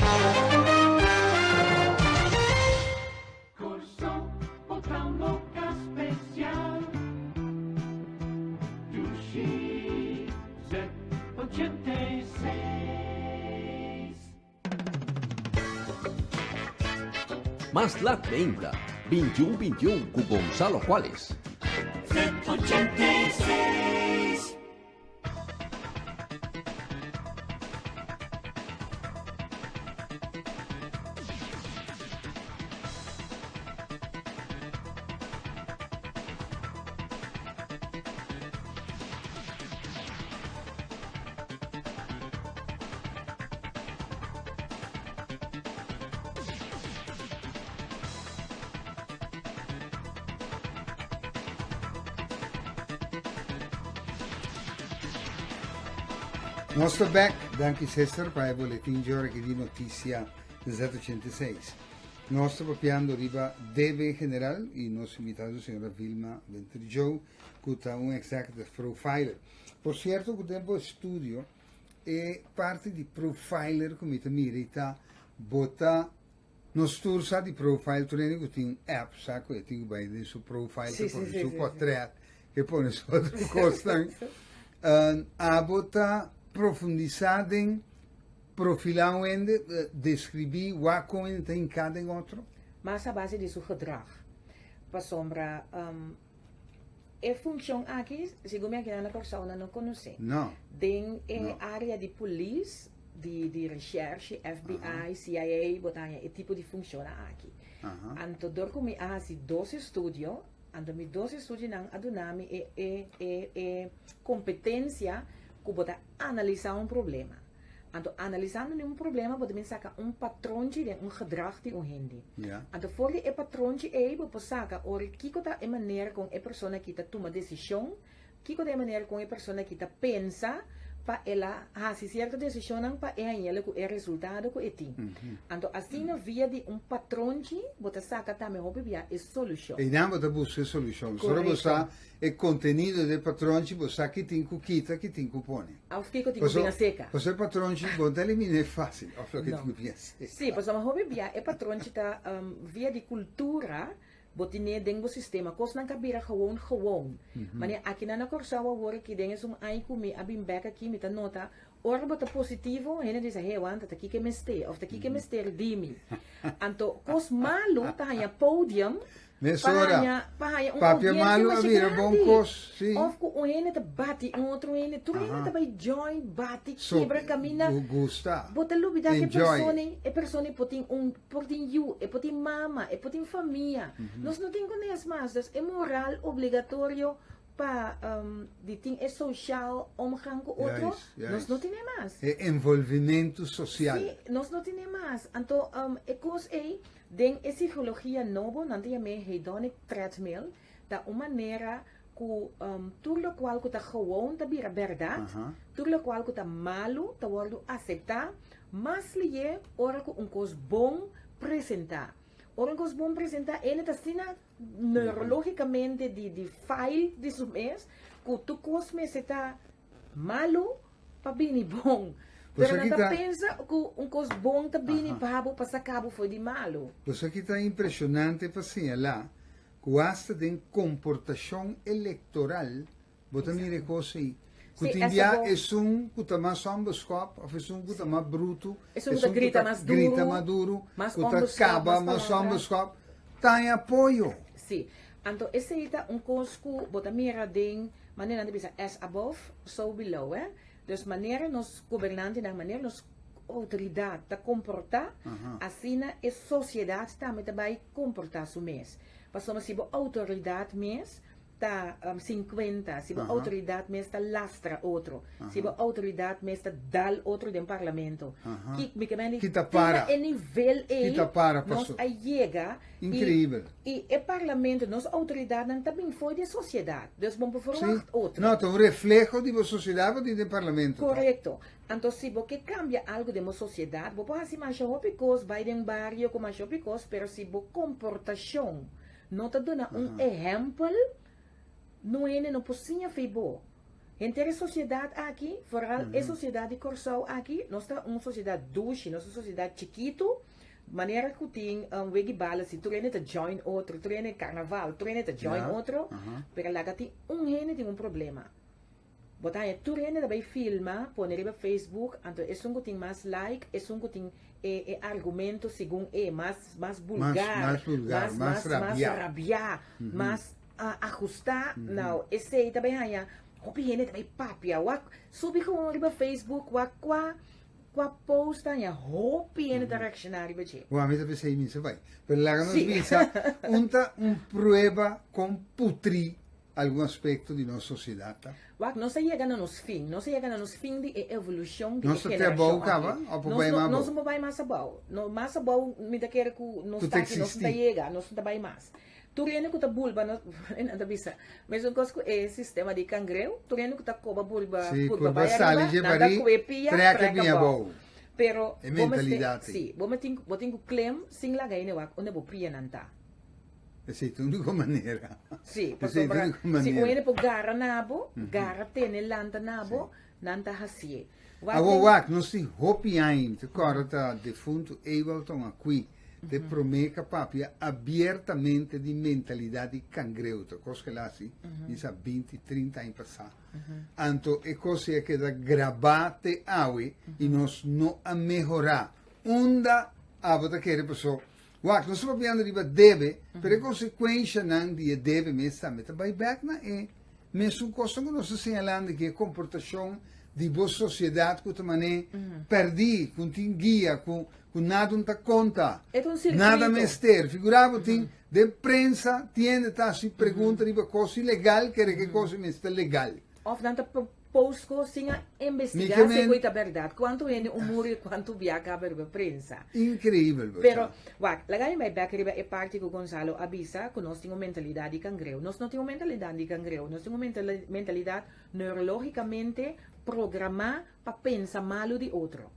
Mas lat meinta, 21 21 ku Gonzalo Cuales.
Nos ta bek, danki Cesar pa e boletin dje ora aki di noticia Z86. Nos ta papiando riba debe en general y nos invitado señora Vilma Ventrijo cu ta un executive profiler. Por cierto cu den bo estudio e parti di profiler cu mi ta mira y ta bo ta Nos tur sa di profile, tur hende ku tin app sa ku e tin ku bai den su profile, te pone su portret, ke pone su otro kosnan. Abo ta profundisá den profilá un hende, deskribí wak kon hende ta hinká den otro?
Mas a base di su gedrag. Pasobra e funshon aki, segun mi akinan na Kòrsou nan no konosé.
No.
Den e área di polis, di di recherche, FBI, CIA, bo ta haña e tipo di funshonnan aki. Anto dor ku mi a hasi dos estudio, anto mi dos estudionan a duna mi e e e e kompetensia ku bo ta analisá un problema. Anto analisando di un problema bo ta bin saka un patronchi den un gedrag di un hende. Anto for di e patronchi ei bo por saka ora kiko ta e manera kon e persona aki ta tuma desishon, Kiko ta e manera kon e persona aki ta pensa pa el a hasi sierto desishonnan pa e hañ'el ku e resultado ku e tin? Anto asina via di un patronchi bo ta saka tambe hopi bia e solushon.
Einan bo ta buska e solushon. Solo bo sa e kontenido di e patronchi, bo sa ki tin ku kita, ki tin ku pone.
Òf kiko tin ku bin aseka.
Pasobra e patronchi bo no ta elimin'é fásil, òf loke tin ku bin aseka.
Sí, pasobra hopi bia e patronchi ta via di kultura Bo tine den bo sistema. Kosnan ka bira gewoon gewoon. Manera akinan na Kòrsou awor aki den esun aña ku mi a bin bèk aki mi ta nota Ora bo ta positivo, hende ta bisa, He, wanta, ta kiko e mester? Of ta kiko e mester di mi? Anto, kos malu ta haña podium pa
Mesora,
haña, pa haña un
papia
audiencia
malu a
masha
bira bon
grandi.
kos, sí.
Of ku un hende ta bati un otro hende, tur hende
Aha.
ta bai join, bati,
So,
kibra, kaminda.
gu- gusta.
Bo ta lubida ku e
Enjoy.
persona, e persona por tin un, por tin yu, e por tin mama, e por tin famia. Nos no tin kunes mas. Dus e moral obligatorio Pa di tin e social omgang ku otro, nos no tine mas.
E envolvimentu social.
Sí, nos no tine mas. Anto e kos ei, den e psikologia nobo, nan ta yam'é hedonic treadmill, ta un manera ku tur lokual ku ta gewoon ta bira bèrdat, tur lokual ku ta malu ta wòrdu aseptá, mas lié ora ku un kos bon presentá. Ora un kos bon presentá, ene ta asina neurologicamente di di fail di su mes cu tur cos mester ta malo pa bini bon.
Pues
Pero nan
aki
ta
ta
pensa cu un cos bon ta bini
Aha.
pa bo pa saca bo for di malo.
Pues aki ta impresionante pa señala cu hasta den comportacion electoral Bo ta mira e kos ei. Ku
Sí,
tin
esa
bia
bo.
esun ku ta mas ònbeskòp òf esun ku ta mas brutu,
Esun ku ta
esun ku
grita
ta
mas
grita
duru,
mas duru,
mas
ku ta
ònbeskòp,
kaba
mas
mas
palabra.
ònbeskòp, ta haña apoyo.
Sí. Anto esei ta un kos ku bo ta mira den manera nan ta bisa as above, so below, eh. Dus manera nos gobernantenan, manera nos outoridat ta komportá, asina e sosiedat tambe ta bai komportá su mes. Pasobra si bo outoridat mes ta 50, si bo autoridad mes ta lastra otro, si bo autoridad mes ta dal otro den parlamento, ki mi ke mende
Kita
te
para.
na e nivel ei
Kita para,
nos
paso.
a yega y
Increíbel.
y e parlamento, nos autoridadnan ta bin fo'i di e sociedad, dus bo por
Sí.
verwacht otro.
No, ta un refleho di bo sociedad bo tin den parlamento, toch?
Correcto. Anto si bo ke cambia algo den bo sociedad, bo por haci masha hopi cos, bay den bario cu masha hopi cos, pero si bo comportacion No ta duna un ehèmpel, no hende no por siña fe bo. Henter e sosiedat aki, foral e sosiedat di Kòrsou aki, nos ta un sosiedat dushi, nos ta un sosiedat chikitu, manera ku tin wegi bala si tur hende ta join otro, tur hende karnaval, tur hende ta join otro, pero laga tin un hende tin un problema. Bo ta haña tur hende ta bay filma, pone riba Facebook, anto esun ku tin mas like, esun ku tin e e argumento segun e mas mas bulgar,
mas vulgar,
mas
mas
mas mas
rabiá.
rabiá, mas ahustá, nou esei ta bay haña hopi hende ta bay papia, wak subi gewoon riba Facebook wak kua kua post ta haña hopi hende ta reakshoná riba dje.
Bo ami ta pensa ei misa bay. Pero laga nos
Sí.
bisa un ta un prueba kon putrí Algun aspekto di nos sosiedat ta.
Wak, nos a yega na nos fin. Nos a yega na nos fin di e evolushon di e
Nos ta te
generashon
abou
aki.
kaba òf por
Nos
bai
no,
mas abou?
nos no por bai mas abou. No, mas abou mi ta kere ku nos
Ku
ta
ta
aki, nos no ta
eksistí.
yega, nos no ta bai mas. Tur hende ku ta bulba nos, nan ta bisa, mesun kos ku e sistema di kangreu, tur hende ku ta koba bulba,
Sí,
purba
purba
bai
sali
ariba,
dje
nan ta
barí,
kue pia,
trèk
trèk
bin
abou.
abou.
Pero
E
bo mester,
mentalidat ei.
sí, bo tin, bo tin ku klem sin laga hende wak unda bo pianan ta.
Esei ta único manera.
Sí,
Esei ta
pasobra
único
si un
manera.
hende por gara na bo, gara tene lanta na bo, nan ta hasié. Wak
Awor
den-
wak, nos tin hopi aña, mi ta kòrda ta defuntu Ewelton Akui, ta e promé ku a papia abiertamente di mentalidat di kangreu, ta kos ku el a hasi bisa binti, trinta aña pasá. Anto e kos ei a keda grabá te awe i nos no a mehorá. Unda abo ta kere paso Wak, nos ta papiando riba debe, pero e konsekuenshanan di e debe mes tambe ta bai bèk na e mesun kosnan ku nos ta señalando aki, e komportashon di bo sosiedat ku ta man'é pèrdí, ku no tin guia, ku ku nada no ta konta,
E ta un sirkuito.
nada mester. Figurá bo tin den prensa tiende ta hasi pregunta riba kos ilegal, kere ku e kos mester ta legal.
Of nan ta post cos sin a investiga
Mi ke
si
men-
cu ta berdad. Cuanto hende un muri y cuanto bia caba riba prensa.
Increíbel, bo
Pero,
sa.
wak, laga mi bai bek riba e parti cu Gonzalo a bisa cu nos tin un mentalidad di cangreu. Nos no tin un mentalidad di cangreu. Nos tin un mentalidad neurologicamente programa pa pensa malo di otro.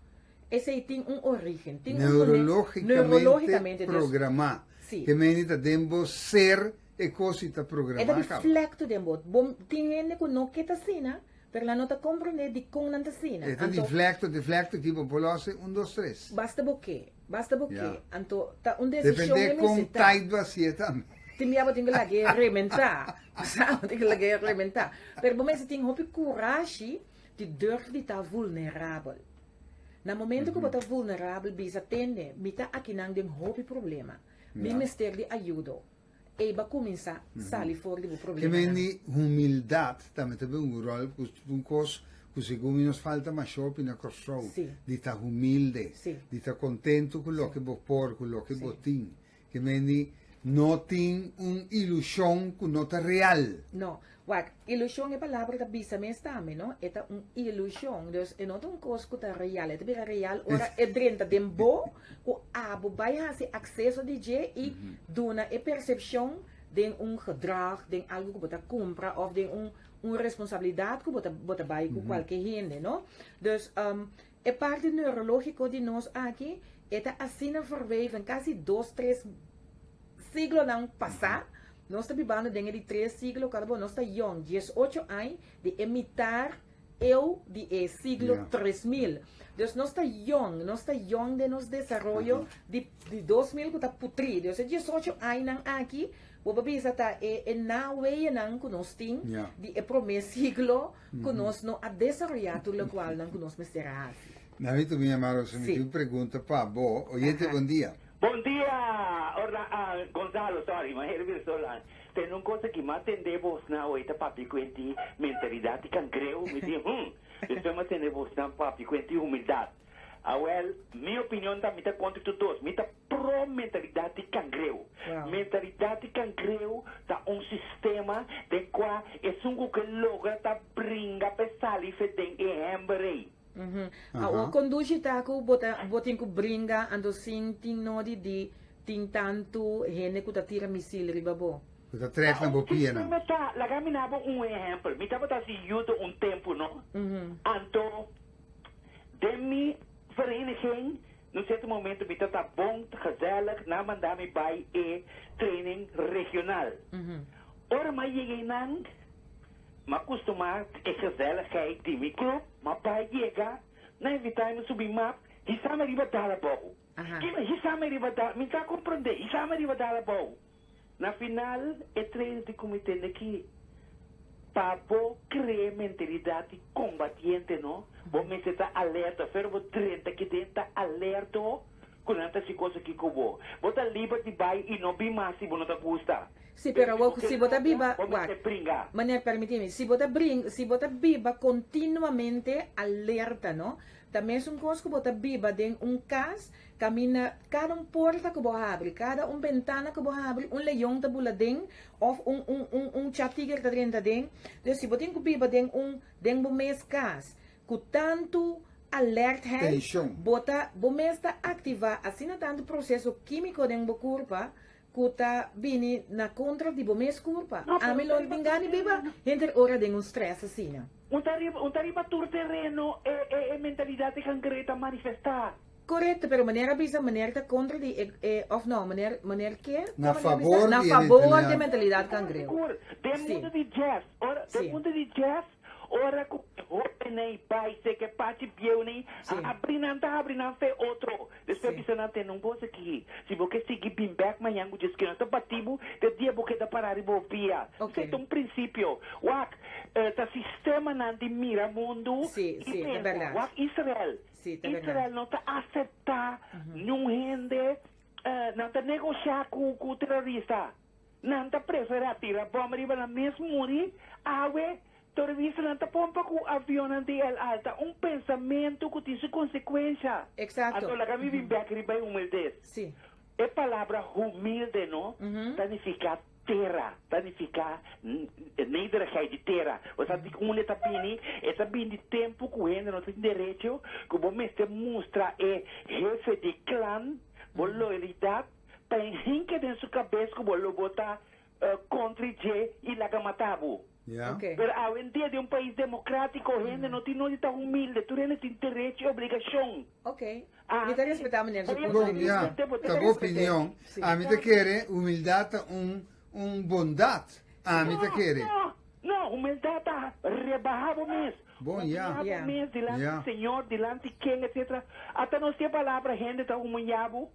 Esey tin un origen, tin un
Neurologicamente
neurologicamente, dus,
programa.
Si.
Ke meni ta den bo ser e cos y ta programa
E ta
caba.
reflecto den bo. Bo tin hende cu no ke ta asina, pero nan no ta comprende dicon nan ta asina.
E ta
Anto,
deflecto, deflecto ki bo por los e un dos tres.
Basta bo ke, basta bo ke.
Ya.
Anto ta un decision
Depende
e
con
mester ta.
tight bo hacié tambe.
Tin bia bo tin cu lag'é rementa. Bo sa, bo tin cu lag'é rementa. Pero bo mester tin hopi curashi. Di durf di ta vulnerabel. Na momento ku bo ta vulnerabel bisa tende mi ta akinan den hopi problema, mi mester di ayudo. Ei bo a kuminsá sali for di bo
Ke
problemanan.
men di humildat tambe ta bin un ròl ku un kos ku segun mi nos falta masha hopi na Kòrsou, di ta humilde, di ta kontentu ku loke bo por, ku loke bo tin. Ke men di no tin un ilushon ku no ta real.
No. Wak, ilushon e palabra ta bisa mes tambe, no? E ta un ilushon, dus e no ta un kos ku ta real. E ta bira real ora e drenta den bo ku abo bai hasi akseso di dje i duna e persepshon den un gedrag, den algu ku bo ta kumpra òf den un un responsabilidat ku bo ta bo ta bai ku kualke hende, no? Dus E parti neurológiko di nos aki e ta asina verweven, kasi dos tres siglonan pasá, nos ta bibando den e di tres siglo, kada bo nos ta yòn, diesocho añ di e mitar eeuw di e siglo 3000. Dus nos ta yòn, nos ta yòn den nos desaroyo di di 2000 ku ta putrí. Dus e diesocho añnan aki bo por bisa ta e e naweeënan ku nos tin di e promé siglo ku nos no a desaroyá tur lokualnan ku nos mester a hasi.
Namito mi amado, si mi tin un pregunta pa bo. Oyente, bon dia.
Bon dia, Orla, Gonzalo, sorry, ma heri Virsola. Tende un cosa ki m'a tende bosnan awey ta papia ku enti mentalidad di cangreu, mi di hum, despues m'a tende bosnan papia ku enti humildad. Awel, mi opinion ta mi ta kontra tur dos. Mi ta pro mentalidat di kangreu. Mentalidat di kangreu ta un sistema den kua esun ku ke logra ta bringa pa e sali fe den e hèmber ei.
Awor kondushi ta ku bo ta bo tin ku bringa anto sin tin nodi di tin tantu hende ku ta tira misil riba bo.
Ku ta trèk na bo pianan.
Sistema ta, laga mi na bo un ehèmpel. Mi tabata hasi yudo un tempu no. Anto Den mi vereniging, na un cierto momento mi ta ta bon, gezellig, nan manda mi bai e training regional. Ora m'a yega einan, m'a custuma e gezelligheid di mi club, m'a bai yega, nan invita mi subi map, hisa mi riba dal abou. Kima hisa mi riba dal, mi ta comprende, hisa mi riba dal abou. Na final e trainer di cu mi tende ki pa bo crea mentalidad di combatiente no, bo mester ta alerta, pero bo drenta ki den ta alerto cu nan ta haci cos aki cu bo. Bo ta liber di bay y no bin mas si bo no ta gusta.
Si, pero awor si bo ta biba,
Bo
wak,
mester bringa.
meneer permiti mi, si bo ta bring, si bo ta biba continuamente alerta no, ta mesun cos cu bo ta biba den un cas Kaminda kada un porta ku bo habri, kada un bentana ku bo habri, un leon ta bula den òf un un un un chatiger ta drenta den. Dus si bo tin ku biba den un den bo mes kas ku tantu alertheid,
Tenshon.
bo ta bo mes ta aktivá asina tantu proseso kímiko den bo kurpa ku ta bini na kontra di bo mes kurpa.
No, pero
Ami
un
lo
ta riba
tin
tur
gana di biba
tereno.
henter ora den un strès asina.
Un ta riba un ta riba tur tereno e e e mentalidat di kangreu ta manifestá.
Korekto, pero meneer a bisa meneer ta kontra di e e of no, meneer meneer ke?
Na
Kon meneer a bisa?
fabor
Na
di e
fabor di e
mentalidat.
mentalidat kangreu.
Sigur, den
Sí.
mundu di jazz, ora den
Sí.
mundu di jazz, ora ku e hóbennan bai seke pachi bieunan
Sí.
a abri nan ta habri nan fe otro. Despues
Sí.
bisa nan tene un kos aki, si bo ke sigui bin bèk mañan ku dje skina ta bati bo, te dia bo keda pará riba bo pia.
Ok.
Esei ta un prinsipio. Wak, ta sistemanan di mira mundu
Sí,
i
sí, ta
pensa.
bèrdat.
Wak Israel.
Sí, ta berdad.
Israel no ta acepta niun hende, nan ta negocia cu cu terorista. Nan ta prefera tira bom riba nan mes muri, awe teroristanan ta pompa cu avionnan di El Al. Ta un pensamento cu tin su consecuencia.
Exacto.
Anto laga mi bin bek riba e humildez.
Sí.
E palabra humilde no ta nifica Tera ta nifiká nederigheid di tera. Bo sa di unda e ta bini? E ta bini di tempu ku hende no tin derecho, ku bo mester mustra e hefe di klan bo loyalidat pa e hinka den su kabes ku bo lo bo ta kontra dje i laga mata bo. Pero awendia den un pais demokratiko hende no tin nodi ta humilde, tur hende tin derecho i obligashon.
Mi ta respetá meneer su punto
Bon,
di vista.
ya, ta bo opinion. Ami ta kere humildad ta un un bondad. Ami ta kere.
No, no, humildad ta rebaha bo mes.
Bon, ya.
Humilha bo mes dilanti
Ya.
Señor, dilanti ken, etcetera. Ata nos tin e palabra hende ta humilha bo.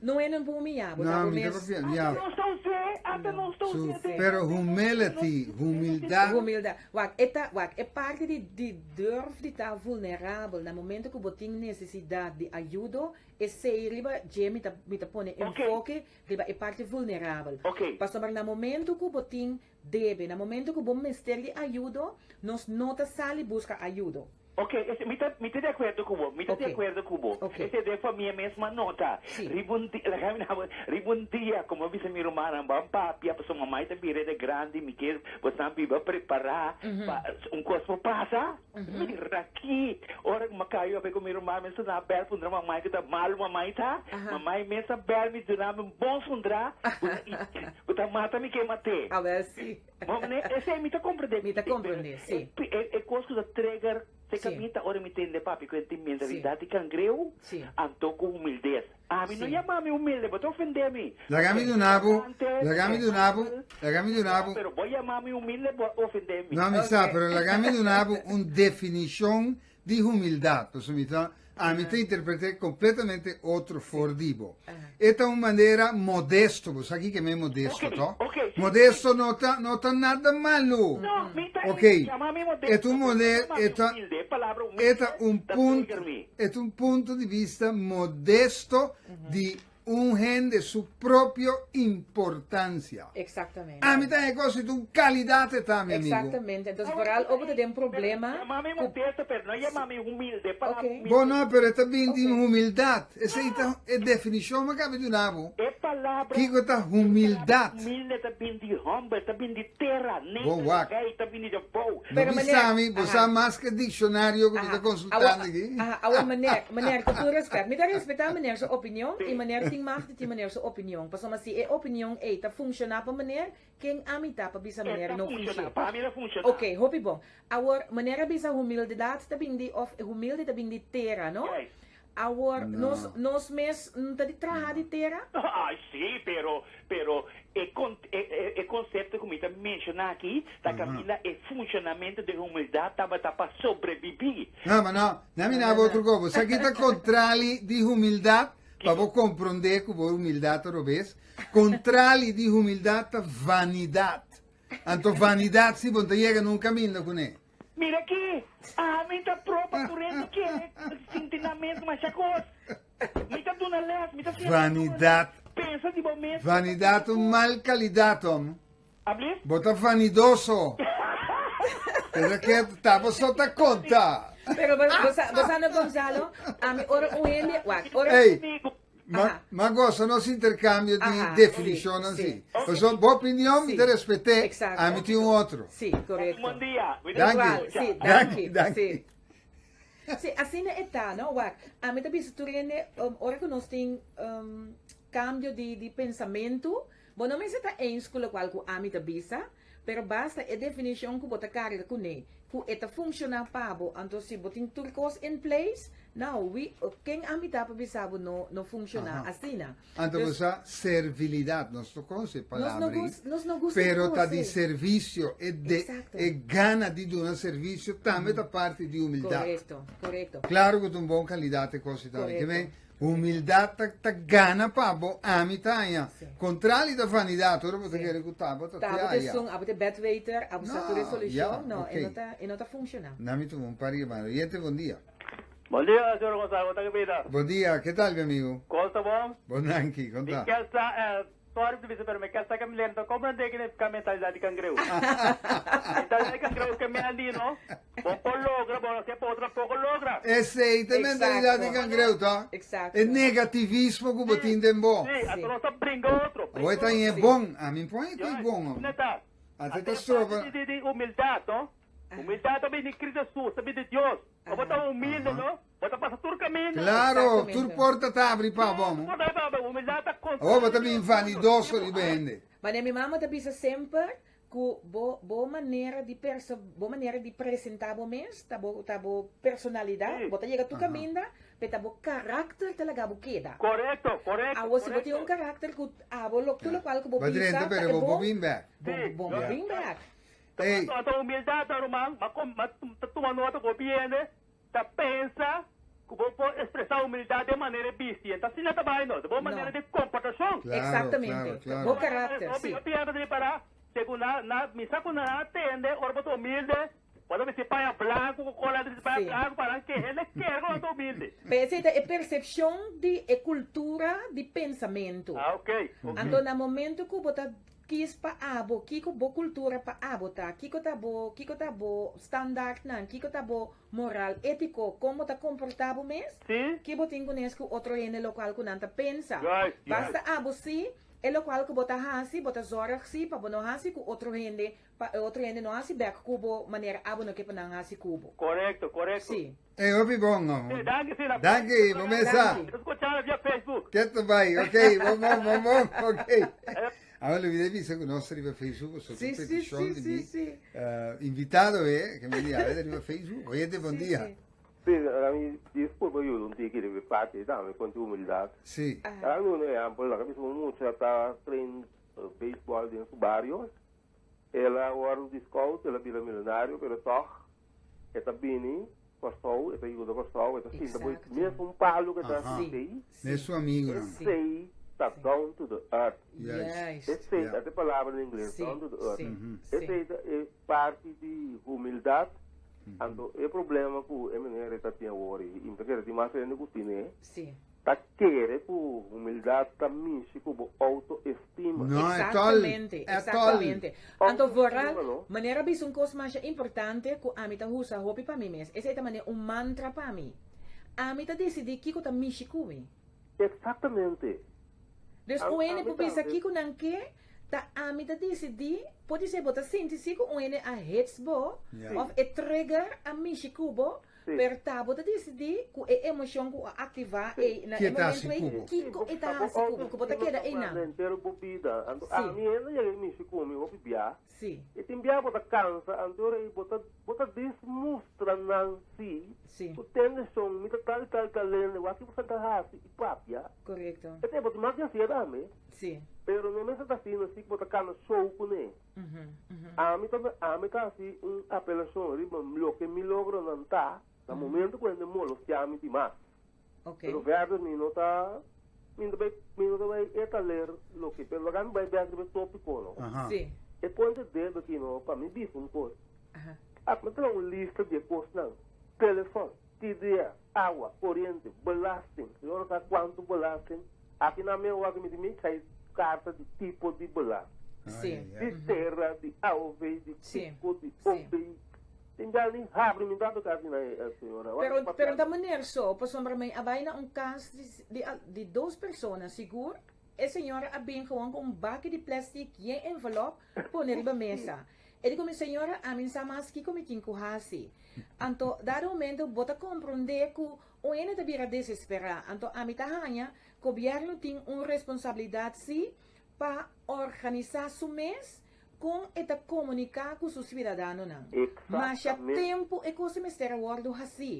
No e no por humillá bo, ta
No,
bo
mi ta
mes.
papia, ya.
Ata nos ta us'é, ata nos ta
Su,
us'é.
pero humility, humildad.
Humildad. Wak, e ta, wak, e parti di, di durf di ta vulnerabel na momento ku bo tin nesesidat di ayudo, esei riba dje mi ta, mi ta pone enfoke riba e parti vulnerabel. Pasobra na momento ku bo tin debe, na momento ku bo mester di ayudo, nos no ta sali buska ayudo.
Ok, ese, mi ta, mi ta di akuerdo ku bo, mi ta di
Ok.
akuerdo ku bo.
Ok.
Ese den famia mes ma nota.
Sí.
Riba un di, laga mi na bo, riba un dia, komo a bisa mi rumannan, ban papia, pasobra mamai ta bira de grandi, mi kier bosnan biba prepará pa un kos por pasa. Mira aki, ora ku mi a kai papia ku mi ruman, mi a sona bèl puntra mamai ku ta malu mamai ta, mamai mes a bèl mi duna mi un bon sundra, ku ta, ku ta mata mi ke mat'é.
Awel sí.
Bo mane, esei mi ta komprendé.
Mi ta komprendé, sí.
E e kos ku ta trigger te
Sí.
kaminda ora mi tende papi ku e tin
Sí.
mentalidat di kangreu,
Sí.
anto ku humildes. Ami no
Sí.
yama mi humilde, bo ta ofendé mi.
Laga mi duna bo,
Importante,
laga mi duna bo, laga mi duna bo.
Pero bo yama mi humilde, bo a ofendé mi.
No, mi sa, pero laga mi duna bo un definishon di humildat, pasobra mi ta, ami ta interpreté kompletamente otro for di bo. E ta un manera modesto, bo sa kiko e men modesto, to? Modesto no ta, no ta nada malu. Ok, e ta un mone, e ta, e ta un punto, e ta un punto di bista modesto di Un hende su propio importancia.
Exactamente.
Ami ta e cos di un calidad e ta, mi amigo.
Exactamente. Entonces, vooral ora bo ta den problema.
Yama mi modesto, pero no yama mi humilde. Palabra humilde.
Bo no, pero e ta bin di humildad. Esey ta e definicion mi a caba di duna bo.
E palabra.
Kico ta humildad?
Humilde ta bin di humble, ta bin di tera.
Bo wak.
Neder, ta bin di de bou.
No bisa mi, bo sa mas ke diccionario ku mi ta consultando aki.
Aha, awor meneer, meneer, ku tur respet, mi ta respetá meneer su opinion i meneer tin mag di tin meneer su opinion, pasobra si e opinion ei ta funshoná pa meneer, ken ami ta pa bisa meneer no funshe? Ok, hopi bon. Awor, meneer a bisa humildedat ta bin di, of humilde ta bin di tera, no? Awor, nos, nos mes no ta di traha di tera?
Ay, sí, pero, pero e con, e, e, e concepto cu mi ta menciona aki ta caminda e funcionamento di humildad tabata pa sobrevivi.
No, ma no, na mi naba otro cosa. Bo sa ki ta contrali di humildad? Pa bo comprende cu bo humildad ta robes. Contrali di humildad ta vanidad. Anto vanidad si bo no ta yega nunca caminda cune.
Mira aki, ami ta proba tur hende kere sinti nan mes masha kos. Mi ta duna les, mi ta siña
Vanidad.
Pensa di bo mes.
Vanidad ta un mal calidad, hom.
Ablis?
Bo ta vanidoso. Pero ke ta bo so ta conta.
Pero bo, bo sa, bo sa no Gonzalo, ami ora un hende, wak, ora
Ey, Ma, ma gosa nos intercambio di
Aha,
definicionnan
sí,
sí.
sí.
Pasobra bo opinion mi ta respet'é,
Exacto.
ami tin un otro.
Sí, correcto.
Bon dia.
Danki.
Igual, sí,
Danki,
danki.
danki.
Sí. Sí, asina e ta, no? Wak, ami ta bisa tur hende, um, ora ku nos tin um, cambio di, di pensamentu, bo no mester ta eens ku lokual ku ami ta bisa, pero basta e definishon ku bo ta karga kuné, ku e ta funshoná pa bo, anto si bo tin tur kos in place, now we, ken ami ta pa bisa bo no no funshoná asina.
Anto bo
Dus
sa servilidat, nos no konosé e
nos no
palabra ei,
gus, nos no gusta
pero ta di
konosé.
servisio, e de
Exacto.
e gana di duna servisio tambe ta parti di humildat.
Korekto, korekto.
Klaro ku ta un bon kalidat e kos ei tambe. Ke
Korekto.
men Humildad ta ta gana pa bo, ami ta haña. Contrali ta vanidad, ora bo ta kere cu ta bo ta te
Ta abo te
haya.
sun, abo te bedweter, abo sa tur e
No,
solucion,
ya,
no, e no
ok.
ta, e no ta funciona.
Nami tuma un par yamada. Oyente, bon dia.
Bon dia, señor Gonzalo, con ta bida?
Bon dia, ke tal mi amigo?
Con ta bon?
Bon danki, con
Mi
ta?
kier sa, eh, Sorry pa bisa pero mi kier sa ke mi lento comprende ke ka mentalidad di cangreu. Mentalidad di cangreu ke mi andino bo por logra bo no ke por tampoco logra.
Esey ta e mentalidad di cangreu ta? E negativismo ku bo tin den bo.
Si, anto nos ta bringa otro.
Awor e ta ñe bon, ami pon e koe bon.
Neta.
Ate ta stroba.
Di di humildad no. Humildad ta bini Cristo Jesus, ta bini di Dios. Bo ta humilde no. Bo ta pasa tur kaminda.
Claro, tur porta ta abri pa bo.
Tur porta ta abri pa bo. Humildad ta kontra.
Awor bo ta bin vanidoso riba hende.
Manera mi mama ta bisa semper ku bo bo manera di perso bo manera di presenta bo mes ta bo ta bo personalidad, bo ta yega tur kaminda pe ta bo karakter ta laga bo keda.
Korekto, korekto,
Awor si bo tin un karakter ku abo lo tur lokual ku bo
Bo
bisa
drenta
ta
pero
e
bo por
bon,
bin bek.
bo bo por bin bek.
Ey.
Ta humildad ta ruman, ma ta tuma nota ku hopi hende. Ta pensa. Ku bo por ekspresá humildat den manera di bisti, e ta asina ta bai no, ta bo manera di komportashon.
Claro,
Exactamente.
claro, claro.
Bo karakter,
Hopi
sí.
hopi hende ta ripará, segun nan, nan, mi sa ku nan a tende ora bo ta humilde, bo ta bisti paña blanku ku kola di paña
Sí.
blanku pa nan ke hende kere ku nan ta humilde.
Pero esei ta e persepshon di e kultura di pensamentu.
Ah, ok, ok.
Anto na momento ku bo ta Kis pa abo, kiko bo kultura pa abo ta, kiko ta bo, kiko ta bo standaardnan, kiko ta bo moral étiko, kon bo ta komportá bo mes, ki bo tin kunes ku otro hende lokual ku nan ta pensa. Basta abo sí, e lokual ku bo ta hasi, bo ta zòrg sí pa bo no hasi ku otro hende, pa e otro hende no hasi bèk ku bo manera abo no ke pa nan hasi ku bo.
Korekto, korekto.
Sí.
Ey, hopi bon, amo.
Sí, danki, sí, na
Danki, bo mesa.
Danki. Escuchando via Facebook.
Keto bai, ok, bon, bon, bon, bon, ok. Awor lo bida bisa ku nos riba Facebook, so
Sí, sí,
peticion
sí,
di
sí,
mi
sí.
Invitado, eh, que me dia, riba Facebook. Oyente, bon
Sí,
dia.
sí.
Sí, ami disculpa yuda un tiki riba e parti tambe con tu humildad.
Sí.
Ami un ehempel, laga bisa un mucha ta train baseball den su bario. El a wòrdu di scout, el a bira milonario, pero tòg e ta bini Kòrsou, e ta yuda Kòrsou, e ta sinta bo mesun palu ku e ta sinta ei.
Mesun amigunan.
Esei ta down to the earth.
Juist.
Esei ta e palabra na ingles, down to the earth. Esei ta e parti di humildat. Anto e problema ku e meneer e ta tin awor, i mi ta kere tin mas hende ku tine. Ta kere ku humildat ta mishi ku bo outoestima.
No, e tol.
Exactamente,
E tol.
exactamente. Anto vooral,
Autoestima, no?
manera bisa un kos masha importante ku ami ta usa hopi pa mi mes. Esei ta manera un mantra pa mi. Ami ta disidí kiko ta mishi ku mi.
Exactamente.
Dus
Am-
un hende
ami
por bisa
tambe.
kiko nan ke, ta ami ta disidí, podisé bo ta sinti si ku un hende a hits bo,
Ja.
òf e trigger a mishi ku bo,
Sí.
Pero ta bo ta disidí ku e emoshon ku a aktivá ei na
Ke
e
ta
momento
hasi
ei,
ku bo?
kiko e ta
Ta bo
hasi ku bo, ku bo ta
autoestima
keda
ta
einan.
manda henter bo bida. Anto
Sí.
ami hende yega i mishi ku mi hopi bia.
Sí.
I tin bia bo ta kansa, anto ora ei bo ta bo ta dismustra nan si
Sí.
ku tendeshon mi ta tal i tal i tal hende, wak ki bo sa ta hasi i papia.
Korekto.
E tempo tin mas di hasié tambe.
Sí.
Pero no mester ta asina si ku bo ta kana show kuné. Ami ta ami ta hasi un apelashon riba loke mi logronan ta na momento ku hende molostia mi di mas. Pero verder mi no ta mi no ta bai mi no ta bai etaler loke pero laga mi bai bek riba e topiko no. E puente debe aki no pa mi bisa un kos. Mi traha un lista di e kosnan, telefòn, TDS, awa, koriente, belasting, señor sa kuantu belasting Aki na mi wak mi di mi kai karta di tipo di belasting.
Sí.
Di tera, di AOV, di
Sí.
kiko, di
Sí.
OB. Tin bia ni habri mi dado kasi na e señora. Wak
Pero,
papia-
pero ta meneer so, pasobra mi a bai na un kas di, di, di dos persona, sigur e señora a bin gewoon ku un baki di plastic yen envelop pone riba mesa. E di ku mi, señora, ami no sa mas kiko mi tin ku hasi. Anto, dado momento bo ta komprondé ku Un hende ta bira desesperá, anto ami ta haña gobièrnu tin un responsabilidat sí pa organisá su mes kon e ta komuniká ku su siudadanonan. Masha tempu e kos mester a wòrdu hasí.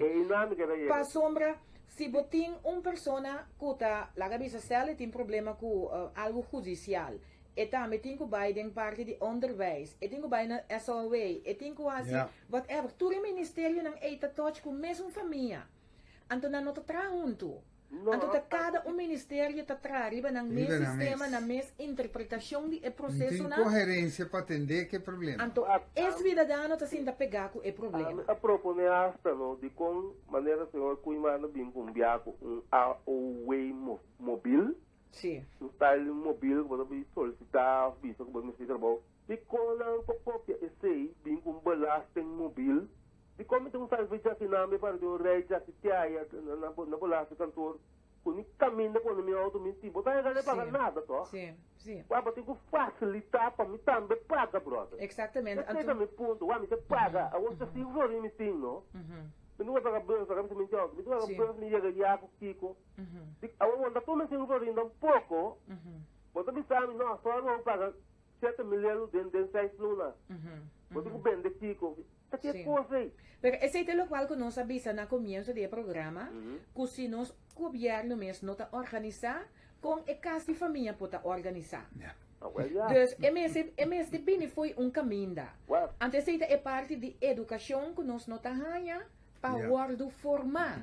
Pasobra si bo tin un persona ku ta, laga bisa sèl e tin problema ku algu hudisial, e tambe tin ku bai den parti di onderwijs, e tin ku bai na SOW, e tin ku hasi whatever. Tur e ministerionan ei ta touch ku mesun famia. Anto nan no ta traha huntu. Anto ta kada un ministerio ta traha riba nan mes sistema, nan mes interpretashon di e
No tin
prosesonan.
koherensia pa atendé ku e problema.
Anto e suidadano ta sinta pegá ku e problema.
Ami a proponé asta no dikon manera señor Koeiman a bin ku un bia ku un AOW mobil.
Sí.
Un style mobil ku bo ta bin solisitá òf bisa ku bo mester trabou. Dikon nan por kopia esei bin ku un belasting mobil? Dikon mi tin un salve djaki nan mi para den un rei djaki tiaya na belastingkantoor ku ni kaminda pone mi outo mi tin? Bo ta yega paga nada tòg?
Sí, sí.
Wak bo tin ku fasilitá pa mi tambe paga bròder.
Eksaktamente.
Esei ta mi punto. Wak mi ta paga. Awor ta sinku florin mi tin no. Mi nunka paga bus, mi ta minti outo. Mi ta paga bus mi yega ya ku kiko. Di awor bo no ta tuma e sinku florin tampoco, bo ta bisa mi, no, sorry bo paga 7000 euro den den seis luna. Bo tin ku bende kiko. Ta ke kos ei?
Pero esei ta lokual ku nos a bisa na komienso di e programa, ku si nos gobièrnu mes no ta organisá, kon e kas di famia por ta organisá? Dus e mester e mester bini fo'i un kaminda. Anto esei ta e parti di edukashon ku nos no ta haña pa wòrdu formá.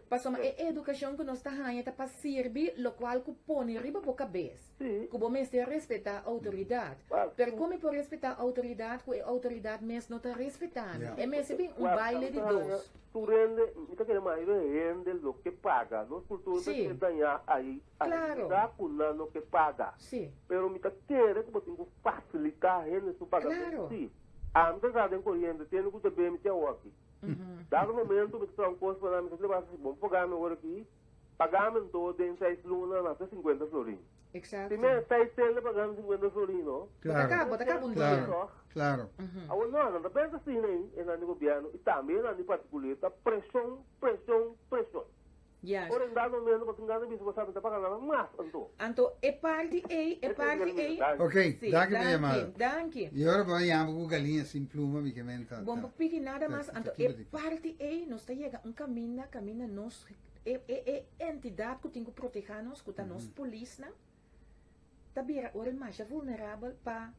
Pasobra e edukashon ku nos ta haña ta pa sirbi lokual ku pone riba bo kabes, ku bo mester respetá outoridat. Pero kon mi por respetá outoridat ku e outoridat mes no ta respetá mi? E mester bin un baile di dos.
Tur hende, mi ta kere mayoria hende lo ke paga. Nos kultura ta kere dañá ahí, ayuda ku nan no ke paga. Pero mi ta kere ku bo tin ku fasilitá hende su pagamentu. Sí, ami ta traha den koriente, tende ku ta bemi te awoki. Dado momento mi ta traha un kos pa nan, mi ta sali basa si bon pagami awor aki, pagami anto den seis luna nan ta sinkuenta florin.
Exacto.
Si mi a seis tende pagami sinkuenta florin no.
Bo ta kaba, bo ta kaba un dia.
Claro, claro.
Awor no, nan ta pensa asina ei, esnan di gobièrnu i tambe esnan di partikulir ta preshon, preshon, preshon.
Yes.
Ora en dado momento bo tin gana di bisa bo sa mi ta paga nada mas anto.
Anto e parti ei, e parti ei.
Ok,
Sí,
danki pa yamada.
danki.
I ora bo a yama ku galiña sin pluma mi ke men ta.
Bon bo pidi nada mas, anto e parti ei nos ta yega un kaminda, kaminda nos e e e entidat ku tin ku proteha nos, ku ta nos polisnan, ta bira ora masha vulnerabel pa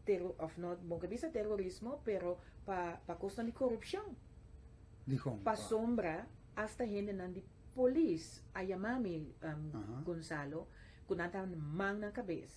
tero of no bo ke bisa terorismo pero pa pa kosnan di korupshon.
Dikon?
Pasobra hasta hendenan di polis a yama mi Gonzalo ku nan ta man nan kabes.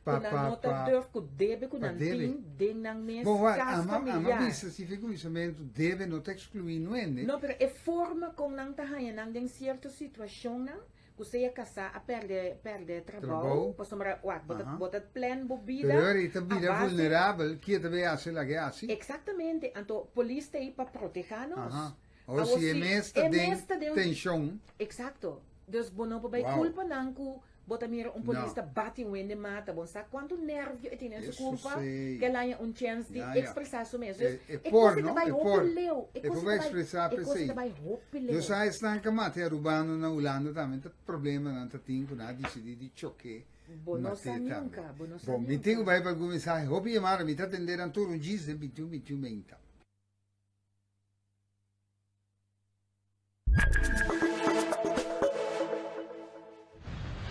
Ku nan no ta durf ku debe ku nan tin den nan mes
Bon wak,
kas
ama ama
familiar.
bisa si fi kuminsamentu debe no ta ekskluí nuende.
No pero e forma kon nan ta haña nan den sierto situashonnan Ku sea kasá a pèrdè pèrdè trabou,
Trabou.
pasobra wak bo ta
Aha.
bo ta plan bo bida
Pero ora e ta
a
bira
base
vulnerabel, kie ta bay hasi lag'e hasi?
Eksaktamente, anto polis ta ei pa protehá nos.
Aha. Awor
Awor
si e
si
mes ta
e
den
mes ta den
tenshon.
Eksakto. Dus bo no por bay
Wow.
kulpa nan ku bo ta mira un polis
No.
ta bati un hende mata. Bo no sa kuantu nervio e tene den su
Eso
kurpa
sí.
ke el haña un chèns di
Ya, ya.
ekspresá su mes. Dus
E, e
e
por,
kos ei ta
no?
bay
E
hopi
por.
leu. E
E
kos
por
ei ta bay
ekspresá
e kos ei
p'esei.
ta bay hopi
Yo
leu.
sa esnan ka mata e arubano na Hulanda tambe ta problema nan ta tin ku nan a disidí di chok'é
Bo no sa
mat'é tambe.
nunka, bo no sa
Bon, mi tin ku
nunka.
bai pa algun mensahe. Hopi yamada, mi ta atendé nan tur un djis den 21 21 meinta.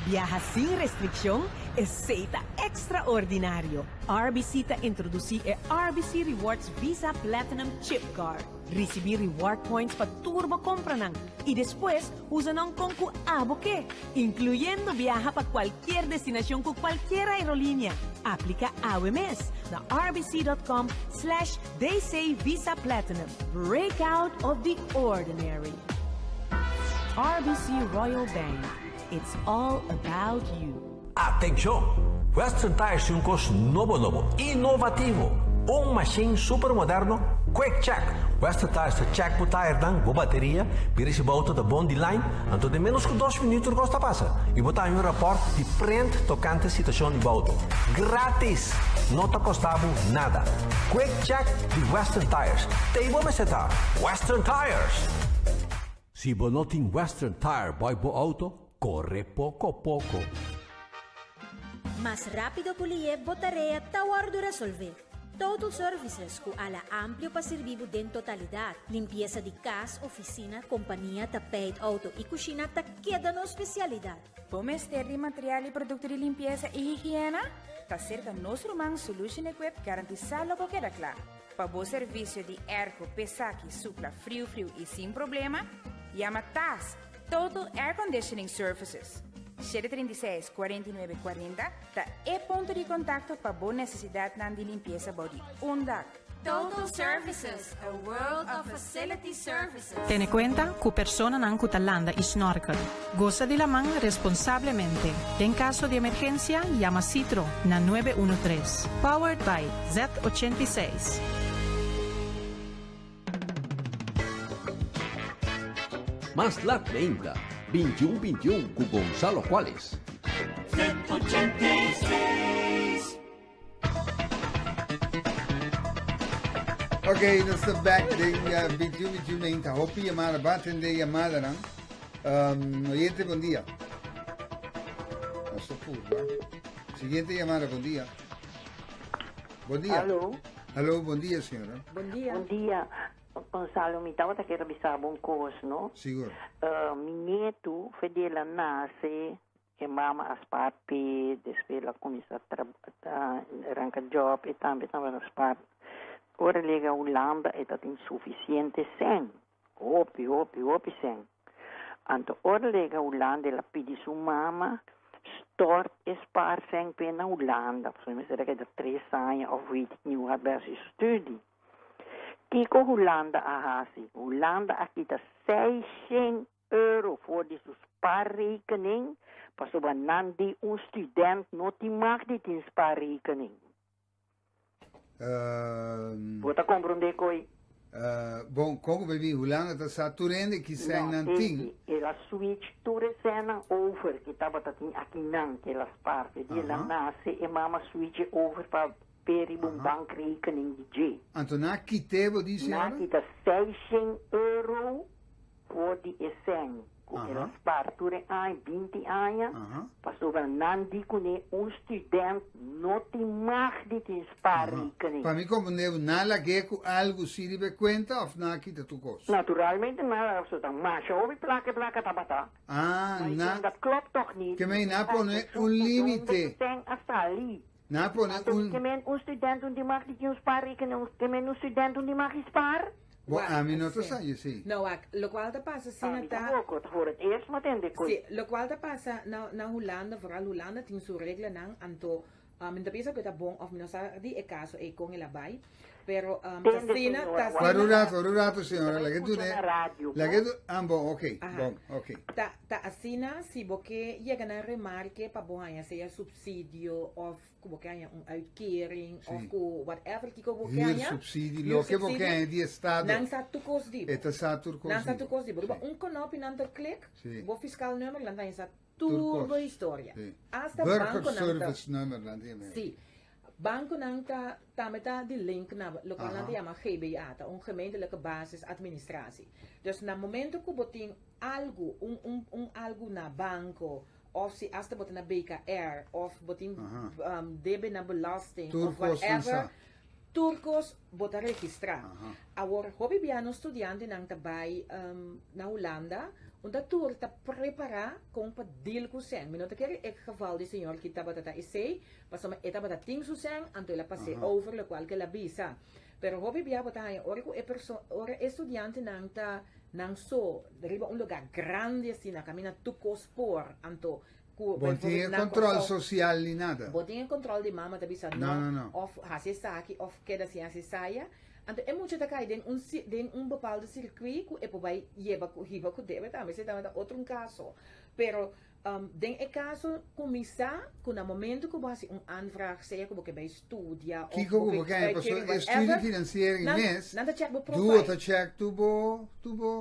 Biaha sin restriccion? Esey ta extraordinario! RBC ta introduci e RBC Rewards Visa Platinum Chip Card. Ricibi reward points pa tur bo compranan y despues usa nan con cu abo ke, incluyendo biaha pa cualkier destinacion cu cualkier aerolinea. Aplica awe mes na rbc.com slash DC Visa Platinum. Break out of the ordinary. RBC Royal Bank, it's all about you.
Atenshon! Western Tires tin un kos nobo nobo, inovativo! Un mashin super moderno, Quick Check! Western Tires ta check bo tayernan, bo bateria, mira si bo auto ta bon di line, anto den menos ku dos minuut tur kos ta pasa i bo ta haña un rapòrt di prent tokante situashon di bo auto. Gratis! No ta kosta bo nada. Quick Check di Western Tires. T'ei bo mester ta! Western Tires! Si bo no tin Western Tire boy bo auto, kore poko poko.
Mas rápido ku lié bo tarea ta wòrdu resolvé. Total Services ku ala amplio pa sirbi bo den totalidat. Limpiesa di kas, ofisina, kompania, tapijt, outo i kushina ta keda nos spesialidat.
Bo mester di material i produkto di limpiesa i higiena? Ta serka nos ruman Solution Equip garantisá lo bo keda kla. Pa bo servisio di airco pesaki supla friu friu i sin problema, yama tas Total Air Conditioning Services. 736 49 40 ta e punto di kontakto pa bo nesesidatnan di limpiesa bou di un dak.
Total Services, a world of facility services.
Tene kuenta ku personanan ku ta landa i snorkel. Gosa di laman responsablemente. Den kaso di emergensia, yama Citro na 913. Powered by Z86.
Mas lat meinta, 21 21 ku Gonzalo Cuales.
Z86.
Ok, nos ta back den uh, 21 21 meinta. Hopi yamada, ba atende yamada nan. Um, oyente, bon dia. Nos ta purba. Siguiente yamada, bon dia. Bon dia.
Aló.
Aló, bon dia, señora.
Bon dia.
Bon dia, Gonzalo. Mi tabata kier bisa bo un kos, no?
Sigur.
Uh, mi nietu, Fede, el a nase E mama a spaar p'e, despues el a kuminsá ta ranka djòb, e tambe tabata spaar. Ora el yega Hulanda e ta tin sufisiente sèn, hopi, hopi, hopi sèn. Anto ora el a yega Hulanda el a pidi su mama stort e spaarcent p'e na Hulanda, pasobra mester a keda tres aña of weet ik niet wat bij su studie. Kiko Hulanda a hasi? Hulanda a kita seishent euro for di su spaarrekening pasobra nan di un student no tin mag di tin spaarrekening. Bo ta komprondé koi?
Bon, kon ku baby Hulanda ta sa tur hende ki sèn nan tin?
No, el a switch tur e sènnan over ki tabata tin akinan ku el a spaar. Di el a nase e mama switch e over pa p'e riba un bankrekening di dje.
Anto nan a kit'é bo di
señora? Nan a kita seishent euro For di e sèn ku el a spar tur e aña, 20 aña, pasobra nan di kuné un student no tin mag di tin spaarrekening.
Pa mi komprendé bo, nan a lag'é ku algu si riba e kuenta òf nan a kita tur kos?
Naturalmente nan a laga pasobra ta masha hopi plaka e plaka tabata.
Ah,
Maar ik
nan.
denk dat klopt toch niet?
Ke men nan a pone un límite.
Donde e sèn a sali.
Nan a pone
Anto
un.
ke men un student un di mag di tin un spaarrekening, ke men un student un di mag di spaar?
Bo ami no ta sa esei.
No, wak, lokual ta pasa si na
Ami
ta.
tampoko, ta voor het eerst m'a tende koe.
Si, lokual ta pasa na na Hulanda, vooral Hulanda tin su reglanan, anto mi no ta bisa ku e ta bon òf mi no sa di e kaso ei kon el a bai, pero ta
Tende
asina,
señora,
ta
wak.
Wak un
asina.
rato, wak un rato señora,
Ta
laga
escucha
dune,
na radio,
laga
bo.
du, ah bon, ok,
Aha.
bon, ok.
Ta ta asina si bo ke yega na remarke pa bo haña sea subsidio òf ku bo ke haña un uitkering òf
Sí.
ku whatever kiko bo ke haña,
Huursubsidie, loke bo ke
huursubsidie,
haña di estado.
nan sa tur kos di bo.
E ta sa tur kos
Nan sa
di
tur
bo.
kos di bo. Riba
Sí.
un knopi nan ta klik,
Sí.
bo fiscaal nummer, nan ta haña sa
Tur
tur bo
kos.
historia.
Sí.
Hasta bankonan ta
Burgerservicenummer nan tin e.
Sí. Bankonan ta tambe ta di link na lokual nan ta yama GBA, ta un Gemeentelijke Basis Administratie. Dus na momento ku bo tin algu, un un un algu na banko òf si asta bo ta na BKR òf bo tin debe na belasting
Tur
òf
kos nan
whatever,
sa.
tur kos bo ta registrá. Awor hopi bia nos studiantenan ta bai na Hulanda unda tur ta prepará kon pa deal ku sèn. Mi no ta kere e geval di señor ki tabata ta esei, Pasobra e tabata tin su sèn, anto el a pas'é over lokual ku el a bisa. Pero hopi bia bo ta haña ora ku e perso ora e studiantenan ta nan so riba un lugá grandi asina kaminda tur kos por, anto ku
Bo tin
bijvoorbeeld
e
na
control
Kòrsou
social ni nada.
bo tin e control di mama ta bisa
No,
no
no, no.
òf hasi esaki òf keda sin hasi esaya. Anto e mucha ta kai den un si den un bepaalde sirkuí ku e por bai yeba ku hiba ku debe tambe esei tambe ta otro un kaso. Pero Den e kaso kuminsá ku na momento ku bo hasi un aanvraag, sea ku bo ke bai studia òf
Kiko
bo
ku bo
ke
ke haña?
uitkering,
Pasobra e studie
whatever,
financiering
nan
mes,
nan ta check bo
duo
profile.
ta check tur bo, tur bo.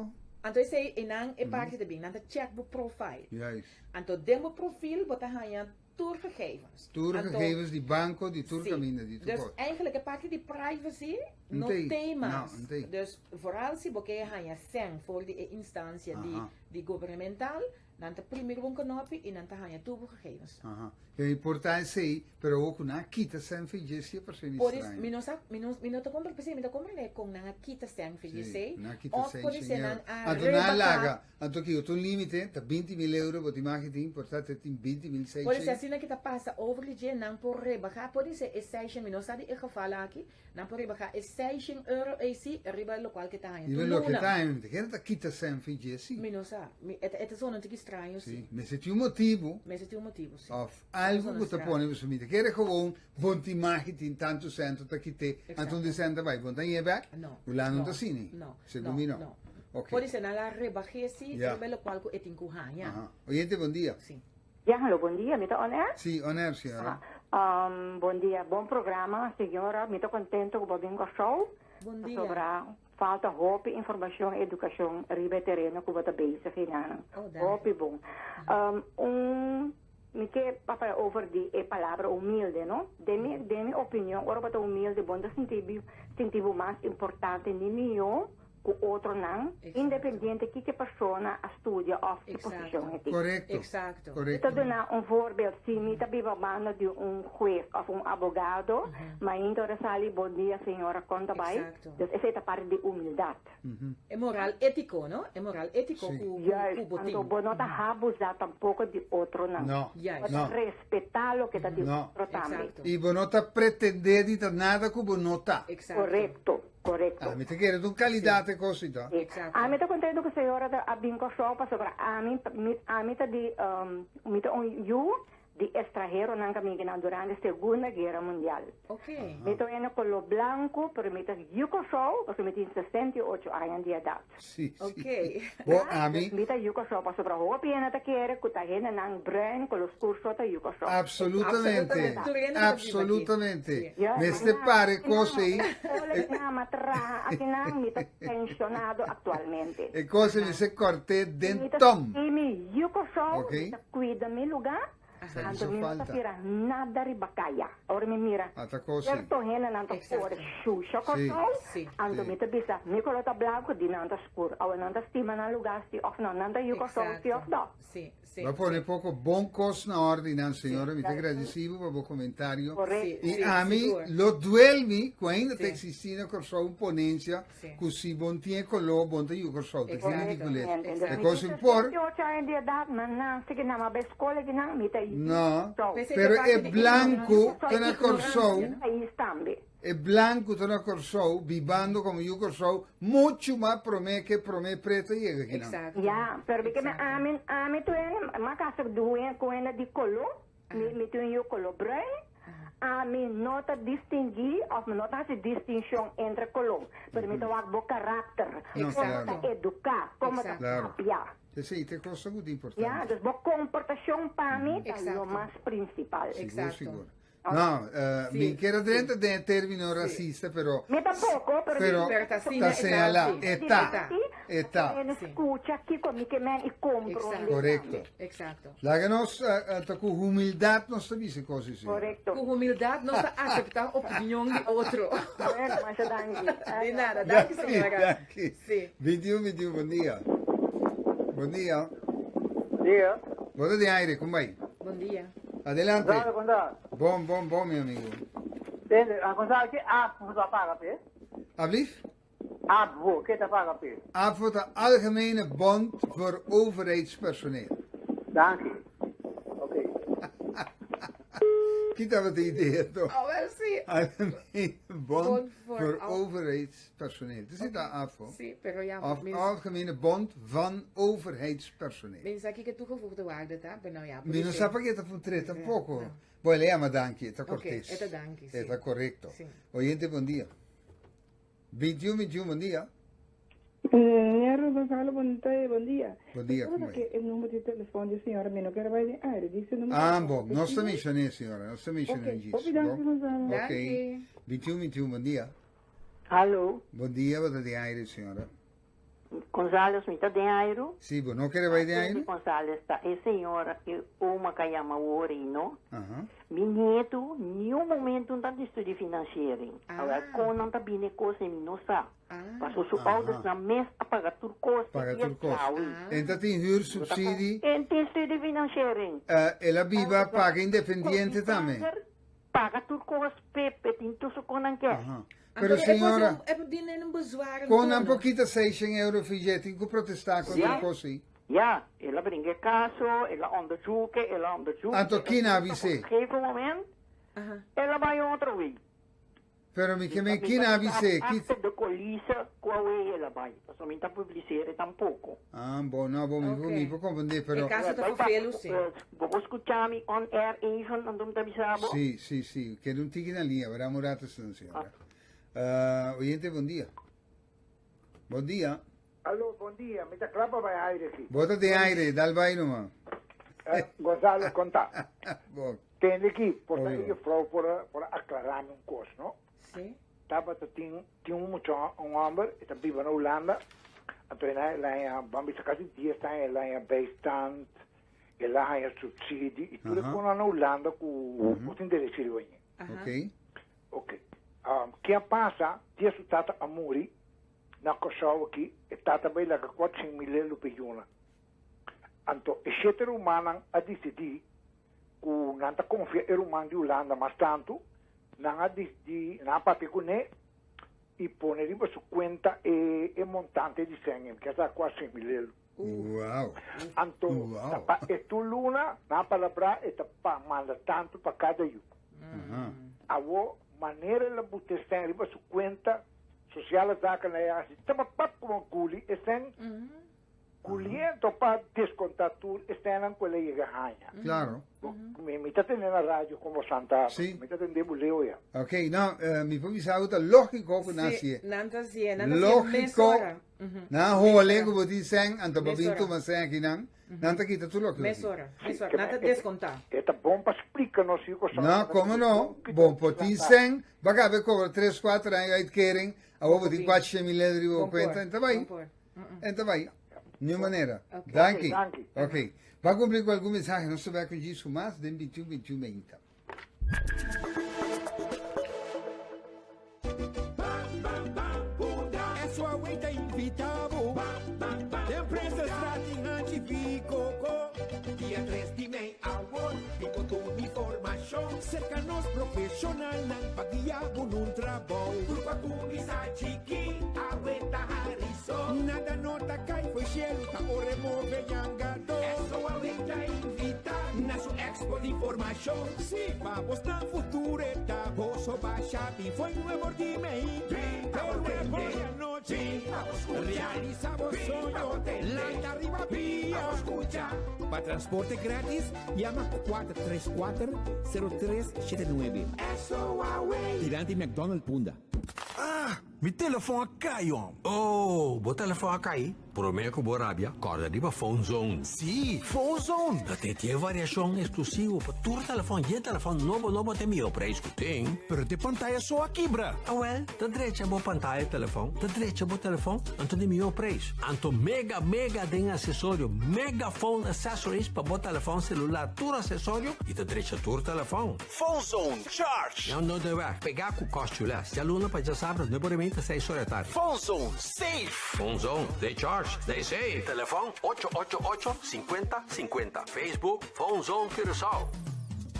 Anto esei einan e parti ta bin, nan ta check bo profile.
Juist.
Anto den bo profil bo ta haña tur gegevens.
Tur
Anto,
gegevens di banco, di tur
sí.
caminda, di tur
Dus
cos.
eigenlijk e parti di privacy no
Ntei.
tei
No,
mas.
ntei.
Dus vooral si bo ke haña sèn for di e instancia di
Aha.
di gubernamental, Nan ta primi riba un knopi i nan ta haña tur bo gegevens.
Aha. E importa esei, pero awor ku nan a kita sèn fi dje si e persona
Por is,
straño.
mi no sa, mi no, mi no ta kompre, p'esei mi ta komprende kon nan a kita sèn fi dje
Sí,
esei,
nan a kita
òf
sèn
por is
shen
nan
euro.
a
Anto nan a
rebahá.
laga, anto kiko ta un límite, ta 20.000 euro bo tin mag tin, por ta te tin 20.600.
Por is asina ki ta pasa over di dje, nan por rebahá, por is e seishen, mi no sa di e geval aki, Nan por riba e seishen euro ei si riba lokual ke ta haña
Riba
tur
loke
luna.
ta haña, mi ta kere ta kita sèn fi dje si.
Mi no sa. Mi, e ta, e ta sona un tiki straño si.
Si, mester tin un motibu.
Mester tin un motibu, si.
Of
E ta
algu
sona
ku ta
straño.
pone pasobra mi ta kere gewoon bon tin magi tin tantu sèn to ta kit'é, anto un di sèn ta bai. Bon ta hañ'é bèk?
No.
Hulanda no
No.
ta asina.
No.
Segun
No.
mi no.
No.
Ok.
Por esei nan la rebah'é si
Ya.
riba lokual ku e tin ku haña.
Aha. Oyente, bon dia.
Si.
Ya, hallo, bon dia, mi ta on air?
Sí, on air, señora.
Um, bon dia, bon programa, señora. Mi ta contento cu bo bin Kòrsou.
Bon dia.
Pasobra falta hopi informacion y educacion riba e tereno cu bo ta bezig einan.
Oh, danki.
Hopi bon. Um, un, mi ke papia over di e palabra humilde, no? Den mi, den mi opinion, ora bo ta humilde, bo no ta sinti bi, sinti bo mas importante ni mihó ku otronan, independiente kiko e persona a studia òf ki posishon e tin.
Korekto.
Exacto.
Mi ta duna un voorbeeld, si mi ta biba banda di un hues òf un abogado, mainta ora sali, bon dia señora, kon ta bai? Dus esei ta parti di humildat.
E moral étiko, no? E moral étiko ku ku
Juist,
bo tin.
anto bo no ta habusá tampoko di otronan.
No.
Bo ta respetá loke ta di otro tambe.
I bo no ta pretendé di ta nada ku bo no ta.
Korekto. Korekto.
Ami ta kere ta un kalidat e kos ei ta.
Ami ta kontento ku señora ta a bin Kòrsou pasobra ami ami ta di mi ta un yu di estraheronan ku a bin kinan durante Segunda Guera Mundial. Mi ta un hende koló blanku pero mi ta yu Kòrsou pasobra mi tin 68 aña di edat.
Sí, sí. Bo ami.
Mi ta yu Kòrsou pasobra hopi hende ta kere ku ta hendenan bruin koló skur so ta yu Kòrsou.
Absolutamente. Absolutamente. Mester para e kos ei.
Ola mi a traha akinan, mi ta penshonado aktualmente.
E kos ei mester kòrt'é den tòm.
Mi ta mi yu Kòrsou, mi ta kuida mi lugá. Anto mi no ta tira nada riba kaya. Ora mi mira sierto hendenan ta kore shusha Kòrsou, anto mi ta bisa, mi koló ta blanku, di nan ta skur. Awe nan ta stima nan lugá si òf no? Nan ta yu Kòrsou si òf no?
Bo a pone poko bon kos na òrdi nan, señora. Mi ta gradisí bo pa bo komentario. I ami lo duel mi ku ainda ta eksistí na Kòrsou un ponensia Ku si bon tin e koló, bon ta yu Kòrsou. Ta ki ridikules. E kos un por. No, pero e blanku ta na Kòrsou, e blanku ta na Kòrsou bibando komo yu Kòrsou muchu mas promé ke promé pretu a yega akinan.
Mi tin un yu koló bruin. Ami no ta distinguí òf mi no ta hasi distinshon entre koló, pero mi ta wak bo karakter, komo ta eduká, komo ta papia.
Esei ta e kosnan ku ta importante.
Ya, dus bo komportashon pa mi ta lo mas prinsipal.
Sigur, sigur. No, mi kier a drenta den e término rasista, pero.
Mi tampoko,
pero. Pero ta señalá, e ta, e ta.
Skucha kiko mi ke men i komprondé.
Korekto.
Exacto.
Laga nos ta ku humildad nos ta bisa kos así.
Korekto.
Ku humildad nos ta aseptá opinion di otro.
Bueno, masha danki.
Di nada, danki señora.
Danki.
Sí.
21 21, bon dia. Bon dia.
Bon dia.
Bo ta den aire, kon bai?
Bon dia.
Adelante.
Gonzalo, kon ta?
Bon, bon, bon, mi amigo.
Tende, Gonzalo, ki app bo ta paga p'e?
Ablief?
ABVO, ke ta paga p'e?
ABVO ta Algemene Bond voor Overheidspersoneel.
Danki. Ok.
Ki tabata e idea toch?
Oh, wel si.
Algemene Bond voor Overheidspersoneel. Dus okay. ta ABVO.
Si, pero ja.
Of Algemene Bond van Overheidspersoneel.
Mi sa kiko toegevoegde waarde ta, pero nou ja.
Mi no sa pa ke ta puntr'é tampoco. Bo, el a yama danki, e ta cortes.
Ok, e ta danki, si.
E ta correcto. Oyente, bon dia. 21 21 bon dia.
Señor Gonzalo, bon tarde, bon dia.
Bon dia,
¿cómo
va?
El número de teléfono de señora, mi no quiero ir de aire, dice el número.
Ah, bon, no está mencioné, señora, no está mencioné.
Ok, okay, dank Gonzalo.
Ok, 21 21, bon dia.
Hallo.
Bon dia, bo ta den aire, señora.
Gonzales, mi ta den airu.
Sí, bo no kere bai den airu?
Gonzales ta e señora e oma ka yama wori, no? Mi nietu niun momento no ta di studia financiering. Awor kon nan ta bini e kos ei mi no sa. Paso su oudersnan mes a paga tur kos te
Paga
dia
tur kos.
djawe.
En ta tin huursubsidie.
En tin studie financiering.
El a biba paga independiente tambe.
Paga tur kos Pepe tin tur su kon nan ke.
Pero señora,
E por dina un bezwaar
kon nan por kita seishent euro fi dje? Tin ku protestá kontra e kos ei.
Ya, el a bringa e kaso, el a onderzoeken, el a onderzoeken.
Anto kin a avis'é?
Op un gegeven moment, el a bai otro wei.
Pero mi ke men kin a avis'é?
Achter de coulissen kua wei el a bai, pasobra mi ta publicera tampoko.
Ah, bo, no, bo, mi por, mi por comprendé, pero.
E caso ta vervelu, sí.
Bo por scucha mi on air even, anto mi ta bisa bo?
Sí, sí, sí. Keda un tiki na liña, wera un rato, señora. Oyente, bon dia. Bon dia.
Aló, bon dia. Mi ta kla pa bai aire aki.
Bo ta den aire, dal bai numa.
Gonzalo, kon ta?
Bon.
Tende aki, por ta e juffrouw por a, por a aklará mi un kos, no?
Sí.
Tabata tin, tin un mucha, un hòmber, e ta biba na Hulanda, anto el a, el a haña, ban bisa kasi dies aña el a haña bijstand, el a haña subsidie, i tur e konan na Hulanda ku bo tin derecho riba ñe.
Oké.
Oké. Ke a pasa, dia su tata a muri, na Kòrsou aki, e tata bai laga kuatshen mil lelu pa e yunan. Anto e shete rumannan a disidí ku nan ta konfia e ruman di Hulanda mas tantu, nan a disidí, nan a papia kuné i pone riba su kuenta e e montante di sèn, mi ke sa kuatshen mil lelu.
Wow!
Anto ta pa e tur luna nan a palabrá e ta pa manda tantu pa kada yu. Awor manera el a buta e sèn riba su kuenta, Social. Sociale Zaken a hasi taba pap komo guli esnan guliento pa deskontá tur esnan ku el a yega haña.
Claro.
Mi mi ta tende na radio komo Santa mi ta tende bo leu ya.
Ok, no, mi por bisa ku ta lógiko ku nan hasié.
Nan ta hasié, nan ta hasié
mesora. Lógiko. Nan hole ku bo tin sèn, anto bo bin tuma sèn akinan. Nan ta kita tur loke bo tin.
Mesora, mesora. Nan ta deskontá.
E ta bon pa splika nos yu kosa.
No, komo no? Bo por tin sèn, bo a kaba kobra tres, kuater aña uitkering, awor bo tin kuater mil euro riba bo kuenta, en ta bai. En ta bai. Niun manera. Danki. Ok. Bo a kumpli ku algun mensahe, nos ta bai ku djis ku mas den bintiun bintiun meinta.
Serka nos profeshonalnan pa guia bo nun trabou. Tur ku a kuminsá chikí, awe ta hari so. Nada no ta kai fo'i shelu, ta ora e move yangadó. SOAW ta invitá na su Expo di Formashon. Si pa bosnan futuro e ta boso basha bin fo'i nuevo di mei. Bin pa bo tende, bin pa bo skucha, realisa bo soño, lanta riba pia. Pa bo skucha.
Pa transporte gratis yama 434 0379.
SOAW.
Dilanti McDonald Punda.
Ah! Mi telefon a kai, hom.
Oh, bo telefon a kai? Promé ku bo rabia, kòrda riba Phone Zone.
Sí, Phone Zone!
Ta tin e variashon eksklusivo pa tur telefon, yen telefon nobo nobo te mihó preis ku tin.
Pero t'e pantaya so a kibra.
Awèl, ta drecha bo pantaya telefon, ta drecha bo telefon, anto di mihó preis. Anto mega mega den asesorio, Mega Phone Accessories pa bo telefon selular, tur asesorio i ta drecha tur telefon.
Phone Zone Charge!
Na Noorderweg, pegá ku Kòstjules, djaluna pa djasabra, nuebe ora i mei ta seis ora di tardi.
Phone Zone Safe!
Phone Zone, they charge, they save! Telefòn, ocho ocho ocho, sinkuenta, sinkuenta. Facebook, Phone Zone Curaçao.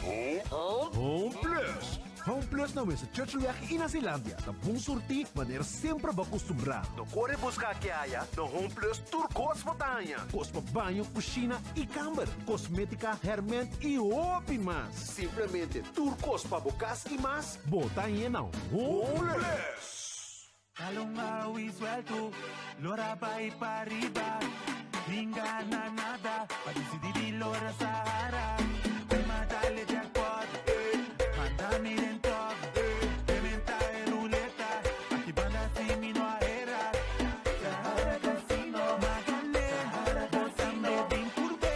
Home Plus! Home Plus na Winston Churchillweg i na Zeelandia ta bon surtí manera semper bo a kustumbrá. No kore buska aki aya, na Home Plus tur kos bo ta haña. Kos pa baño, kushina i kamber, kosmétika, hèrmènt i hopi mas. Simplemente tur kos pa bo kas i mas, bo ta hañ'é na Home Plus.
Kalongawi suelto, lora bai pariba, Ninga na nada, pa disidí di lora Sahara. Bai matale jackpot, manda mi den top, Rementa e ruleta, aki banda si mi no a hera. Sahara Casino, magale, bo tambe bin purbe,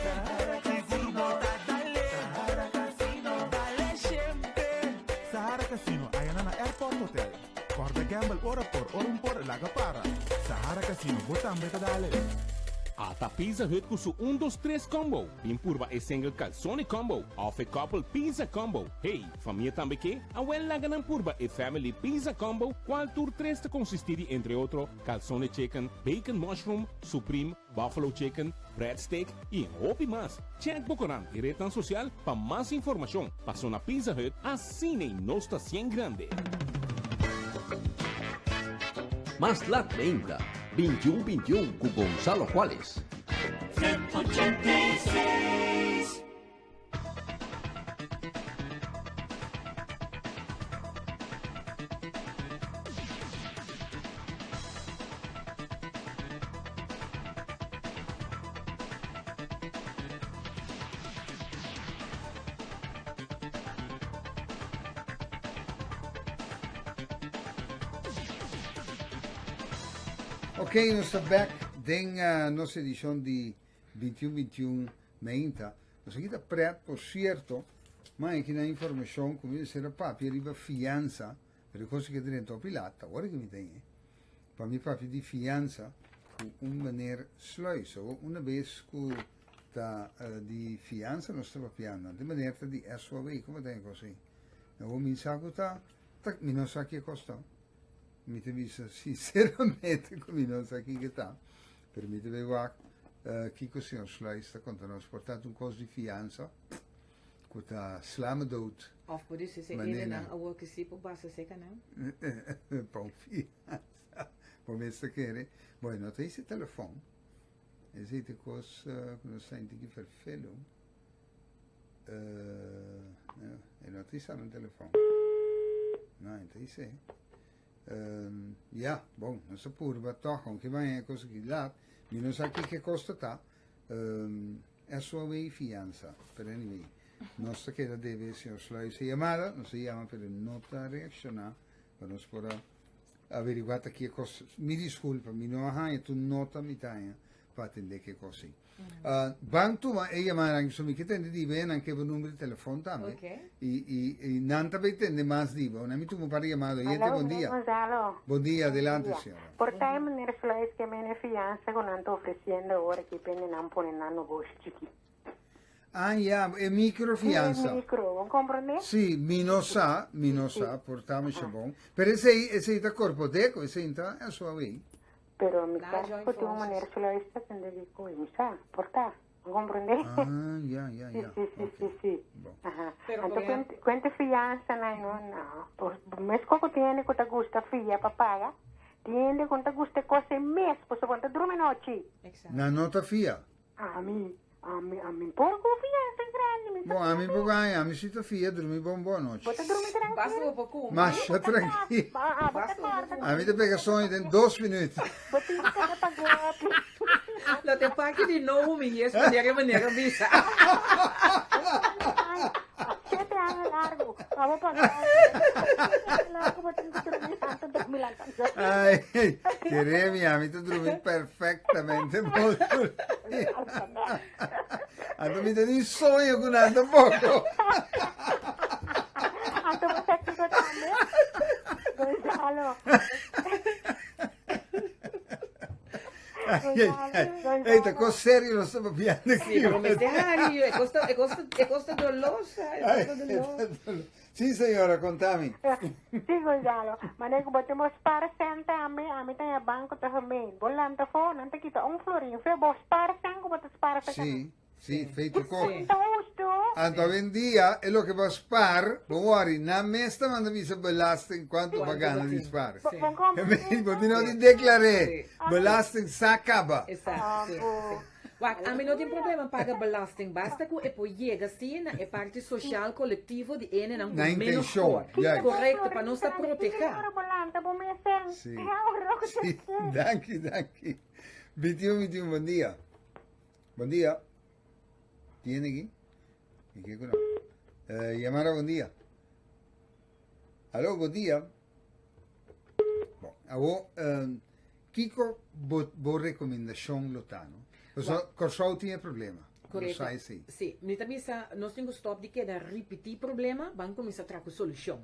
sigur bo ta dale. Sahara Casino, dale shempe.
Sahara Casino, ayana na Airport Hotel. Corda gamble ora por, ora un por, laga para. Sahara Casino, bo tambe ta dale.
Ata Pizza Hut ku su un dos tres combo. Bin purba e single calzone combo of e couple pizza combo. Hey, famia tambe ke? Awel laga nan purba e family pizza combo cual tur tres ta consisti di entre otro calzone chicken, bacon mushroom, supreme, buffalo chicken, bread stick y hopi mas. Check bo corant y rednan social pa mas informacion. Paso na Pizza Hut, asina y nos ta cien grande.
Mas lat meinta, 21 21 ku Gonzalo Cuales.
Ok, nos ta back den uh, nos edicion di 21 21 meinta. Nos aki ta pret, por cierto, ma aki na informacion cu mi mester a papia riba fianza, pero e cosa ke drenta hopi laat, awor ke mi ta yin, pa mi papia di fianza cu un meneer Sluis. Awor, una bes cu ta di fianza nos ta papiando, anto e meneer ta di SOAW, como ta e cosa ey? Awor mi sa cu ta, ta, mi no sa ki e cos ta. Mi ta bisa sinceramente cu mi no sa kiko ta, pero mi ta bay wak kiko señor Sluis ta conta nos. Por tanto un cos di fianza cu ta sla me dood.
Of por dici si
Manera.
enenan awor ki si por basa seca nan.
Pa un fianza. Bo mes ta kere. Bueno, no ta hisi telefon. Esey ta cos cu nos ta sinti ki ferfelu. E no ta hisa nan telefon. No, e ta hise. Ya, bon, nos a purba tòg, aunke mañana e kos aki lat, mi no sa kiko e kos ta ta. Um, SOW fiansa. Pero anyway, nos ta keda debe señor Sluis e yamada, nos a yama pero no ta reakshoná, pa nos por a averiguá ta ki e kos. Mi diskulpa, mi no a haña tur nota mi ta haña pa atendé ki e kos ei. Uh, ban tuma e yamadanan so mi ke tende di bo, nan ke bo number di telefon tambe.
Okay.
I, i, i nan ta bay tende mas di bo. Nan mi tuma un par di yamada. Oyente,
Aló,
bon dia.
Gonzalo.
Bon dia, adelante,
Bon dia.
señora.
Por ta e meneer Sluis ke mene fiansa ku nan ta ofresiendo awor aki pende nan pone nan nogoshi chikí.
Ah, ya, e microfiansa.
Sí, e micro, bo komprendé?
Sí, mi no sa, mi no sa, por ta masha bon. Pero esei, esei ta Corpodeco, esei ta SOAW.
Pero mi sa ku tin un meneer Sluis ta tende di koe, mi sa, por ta, bo komprendé?
Ah, ya, ya, ya.
Sí, sí, sí, sí.
Bon.
Aha.
Pero
Anto
por ehemplo.
kuente fiansa nan, no, no. Por mes ku tin hende ku ta gusta fia pa paga, tin hende ku no ta gusta e kos ei mes, pasobra bo no ta drumi nochi.
Exacto.
Nan no ta fia.
Ami, ami, ami por ku fiansa grandi, mi
Bon, ami por gaña, ami si ta fia drumi bon bon anochi.
Bo ta drumi trankil?
Basta bo por kumpli.
Masha trankil.
Ah, bo ta kòrda ku.
Ami ta pega soño den dos minuut.
Bo tin ku keda pa gopi.
Lo te paki di nobo mi yes manera e manera bisa.
Shete aña largu, pa bo paga Shete aña largu bo tin ku drumi tantu drumi lanta.
Ay, kere mi, ami ta drumi perfectamente bon. Anto mi ta ni soño ku nan tampoco.
Anto bo sa kiko tambe? Gonzalo.
Ay, ay, ay. Ey, ta kos serio nos ta papiando
Sí,
aquí.
pero mester hari, e kos ta, e kos ta, e kos ta dolosa, e kos ta dolosa.
Sí, señora, contami.
Sí, Gonzalo. Manera ku bo tin bo spar sen tambe, ami ta den e banko ta gemeen. Bo lanta afó, nan ta kita un florin. Fe bo spar sen ku bo ta spar sa
Sí, sí, fe tur kos.
Sí. Ta hustu.
Anto awendia e loke bo spar, bo wòri, nan mes ta manda bisa belasting kuantu bo a gana di spar.
Bo komprendé?
Bo tin no di deklar'é. Belasting sa kaba.
Esakto, sí, sí. Wak, ami no tin problema paga belasting, basta ku e por yega si na e parti sosial kolektivo di enenan ku
Na
menos
intenshon,
por.
juist.
Korekto, pa nos ta protehá.
Sí, sí, danki, danki. 21, 21, bon dia. Bon dia. Tiene aki? Mi ke ku no. Eh, Yamara, bon dia. Alo, bon dia. Bon, awo, eh, Kiko bo bo rekomendashon lo ta no? Pasobra Kòrsou tin e problema. Nos
Korekto.
sa esei.
Sí. Mi ta bisa nos tin ku stòp di keda ripití problema, ban kuminsá traha ku solushon.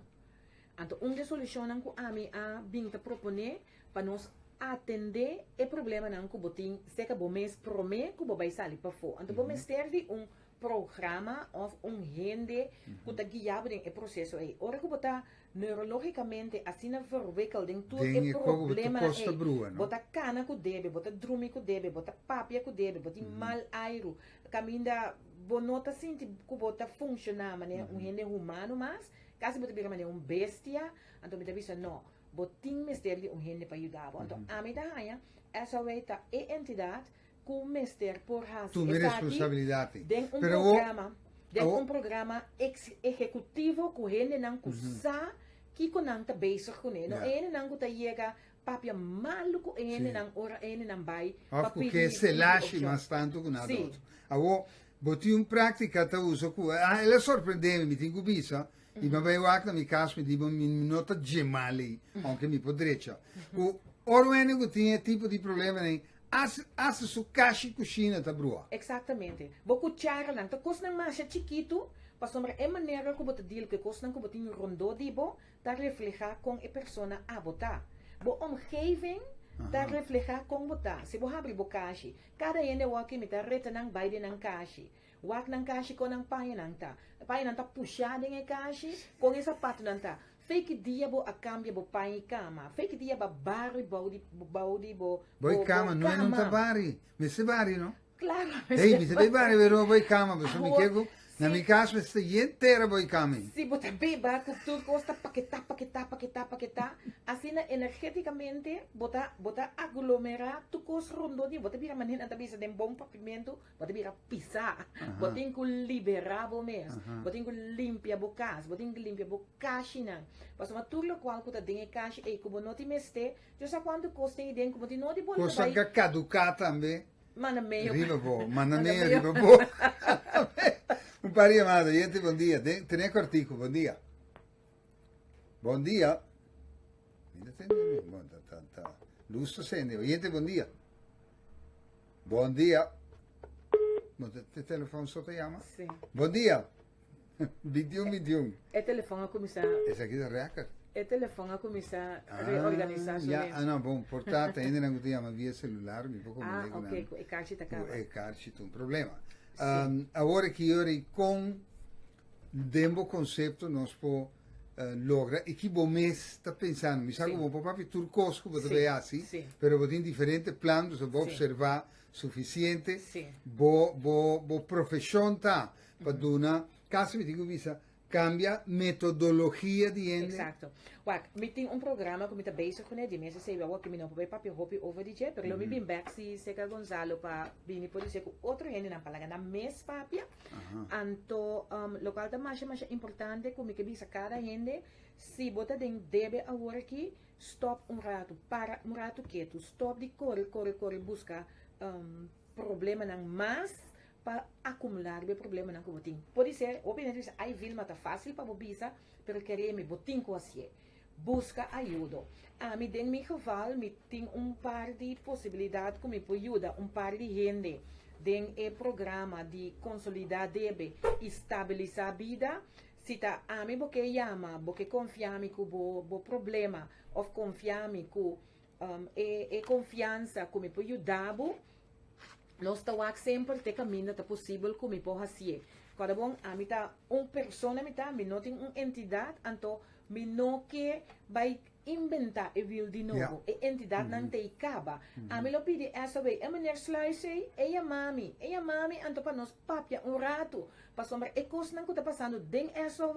Anto un di e solushonnan ku ami a bin ta proponé pa nos atendé e problemanan ku bo tin serka bo mes promé ku bo bai sali pafó. Anto bo mester di un programa òf un hende ku ta guia bo den e proseso ei. Ora ku bo ta neurológikamente asina verwikkel den tur
Den
e
e koko bo tur
problemanan
kos ta
ei,
brua, no?
bo ta kana ku debe, bo ta drumi ku debe, bo ta papia ku debe, bo tin mal airu, kaminda bo no ta sinti ku bo ta funshoná manera un hende humano mas, kasi bo ta bira manera un bestia, anto mi ta bisa no, bo tin mester di un hende pa yuda bo. Anto ami ta haña SOW ta e entidat ku mester por hasi
Tuma e
esaki
responsabilidat ei.
den un
Pero awor,
programa, den
awor,
un programa ex ehekutivo ku hendenan ku sa kiko nan ta bezig kuné. No
Ja.
e hendenan ku ta yega papia malu ku e
Sí.
hendenan ora e hendenan bai pa
Of ku
pidi
ke
pidi
selashi
opshon.
mas tantu ku nada
Sí.
otro. Awor, bo tin un práktika ta usa ku, ah, el a sorprendé mi, mi tin ku bisa, i mi a bai wak na mi kas, mi di bo, mi no ta dje mal ei, ounke mi por drecha. Ku ora un hende ku tin e tipo di problemanan As hasta su kashi kushina ta brua.
Exactamente. Bo cucharanan ta cosnan masha chikitu, pasobra e manera cu bo ta deal cu e cosnan cu bo tin rondó di bo ta refleha con e persona abo ta. Bo omgeving ta refleha con bo ta. Si bo habri bo kashi, cada hende awor aki mi ta reta nan bai den nan kashi. Wak nan kashi kon nan pañanan ta. Pañanan ta pushá den e kashi, kon e sapatunan ta. Fe ki dia bo a kambia bo paña i kama. Fe ki dia bo a bari bou di bou di bo
Bo i
bo
kama, no e non ta
kama.
bari. Mester bari, no?
Klaro,
Hey,
mester
mi ta bay bari
bari.
pero bo i kama, pasobra mi
Awor,
ke ku
si.
Na mi kas mester yen tera bo i kami.
Si bo ta biba ku tur kos ta paketá, paketá, paketá, paketá, asina energétikamente bo ta bo ta aglomerá tur kos rondó di bo. Bo ta bira manera nan ta bisa den bon papimentu, bo ta bira pisá. Bo tin ku liberá bo mes. Bo tin ku limpia bo kas, bo tin ku limpia bo kashinan. Pasobra tur lokual ku ta den e kashi ei ku bo no tin mester, Dios sa kuantu kos tin ei den ku bo tin no di bolbe
Kos a
bai.
kaduká tambe.
Manda meio.
Riba bo, manda meio riba bo. Un par di yamada, oyente, bon dia. Den, tene kortiku, bon dia. Bon dia. Mira tene, bon, ta, ta, ta. Luz ta sende. Oyente, bon dia. Bon dia. Bon, te, te telefon so te yama?
Sí.
Bon dia. 21, 21.
E telefon a kuminsá.
Esaki ta record.
E telefon a kuminsá reorganisá su
Ya,
mes.
ah no, bon, por ta ta hendenan ku ta yama via celular, mi por
Ah,
comprende ku
ok,
nan
ku e karchi ta
ku
kaba.
e karchi ta un problema.
Sí.
Um, awor aki ora i kon den bo konsepto nos por eh, logra i ki bo mes ta pensando. Mi sa
Sí.
ku bo por papia tur kos ku bo ta
Sí,
bay hasi,
sí.
pero bo tin diferente plan, dus bo
Sí.
observa suficiente.
Sí.
Bo, bo, bo profeshon ta pa duna, casi mi tin cu bisa, cambia metodologia di hende.
Exacto. Wak, mi tin un programa cu mi ta bezig cune, di mes esey awor cu mi no por bay papia hopi over di dje, pero lo mi bin bek si seca Gonzalo pa bini por dise cu otro hendenan pa laga nan mes papia. Anto, locual ta masha masha importante cu mi ke bisa cada hende, si bo ta den debe awor aki, stop un rato, para un rato ketu, stop di core core core busca problemanan mas pa akumulá riba e problemanan ku bo tin. Podisé hopi hende ta bisa, Ai Vilma, ta fásil pa bo bisa, pero kere mi, bo tin ku hasié. Buska ayudo. Ami den mi geval mi tin un par di posibilidat ku mi por yuda un par di hende den e programa di konsolidá debe i stabilisá bida. Si ta ami bo ke yama, bo ke konfia mi ku bo bo problema òf konfia mi ku e e konfiansa ku mi por yuda bo, Nos ta wak semper te kaminda ta posibel ku mi por hasié. Kòrda bon, ami ta un persona mi ta, mi no tin un entidat, anto mi no ke bai imbentá e wiel di nobo. E entidatnan ta ei kaba. Ami lo pidi SOB, e meneer Sluis ei, e yama mi, e yama mi anto pa nos papia un ratu, pasobra e kosnan ku ta pasando den SOB,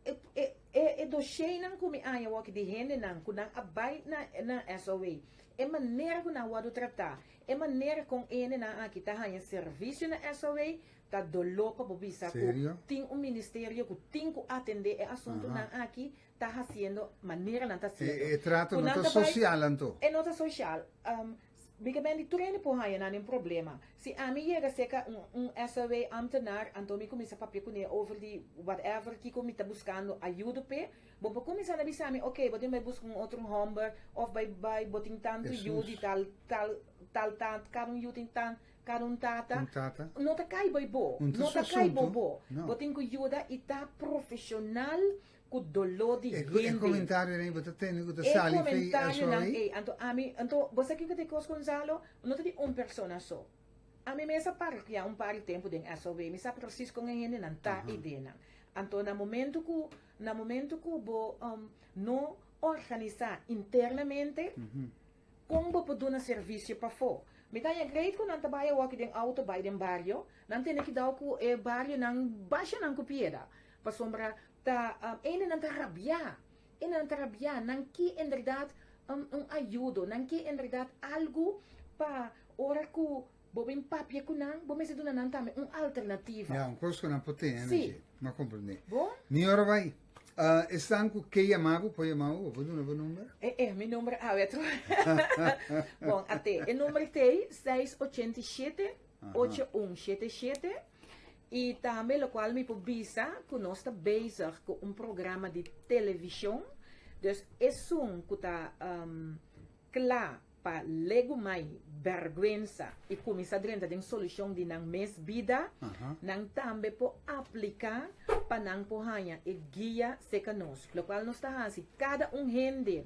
E e e dosheinan ku mi aña wòki di hendenan ku nan a bai na na SOW, e manera ku nan a wòrdu tratá, e manera kon e hendenan aki ta haña servisio na SOW, ta doló pa bo bisa ku
Serio?
tin un ministerio ku tin ku atendé e asuntunan aki ta hasiendo manera nan ta hasiendo.
E e trato
Ku
no
nan
ta
ta bai
sosial anto?
E no ta sosial. Mi ke bende tur hende por haña nan den problema. Si ami yega serka un un SOW ambtenaar anto mi kuminsá papia kuné over di whatever kiko mi ta buskando ayudo p'e, bo por kuminsá na bisa mi ok bo tin bai buska un otro hòmber òf bai bai bo tin tantu yu di
Hesus.
tal tal tal tant kada un yu tin tant kada un tata.
Un tata.
No ta kai bai bo.
Un ta
No
su
ta kai bo
asuntu.
bo.
No.
Bo tin ku yuda i ta profeshonal Ku doló di
E
hende.
comentarionan bo ta tende ku ta
E
sali fei
comentarionan
SOE?
ei, anto ami, anto bo sa kiko ta e kos Gonzalo? No ta di un persona so. Ami mes a parkia un par di tempu den SOW, mi sa presis kon e hendenan ta i denan. Anto na momento ku, na momento ku bo no organisá internamente, Kon bo por duna servisio pafó? Mi ta haña great ku nan ta bai awoki den outo bai den bario, nan tene kidao ku e barionan basha nan ku pieda, pasobra ta ene nan ta rabiá, ene nan ta rabiá, nan ke enberdat un ayudo, nan ke enberdat algu pa ora ku bo bin papia ku nan, bo mester duna nan tambe un alternativa.
Ya, un kos ku nan por tene
Sí.
dje, m'a komprendé.
Bon.
Mi ora bai. Uh, esnan ku ke yama bo, por yama bo, bo por duna bo number?
Eh, eh, mi number awe atro. Bon, ate, e number t'ei 687 8177 i tambe lokual mi por bisa ku nos ta bezig ku un programa di televishon, dus esun ku ta um, kla pa legumai bèrgwensa i kuminsá drenta den solushon di nan mes bida, nan tambe por apliká pa nan por haña e guia serka nos. Lokual nos ta hasi, kada un hende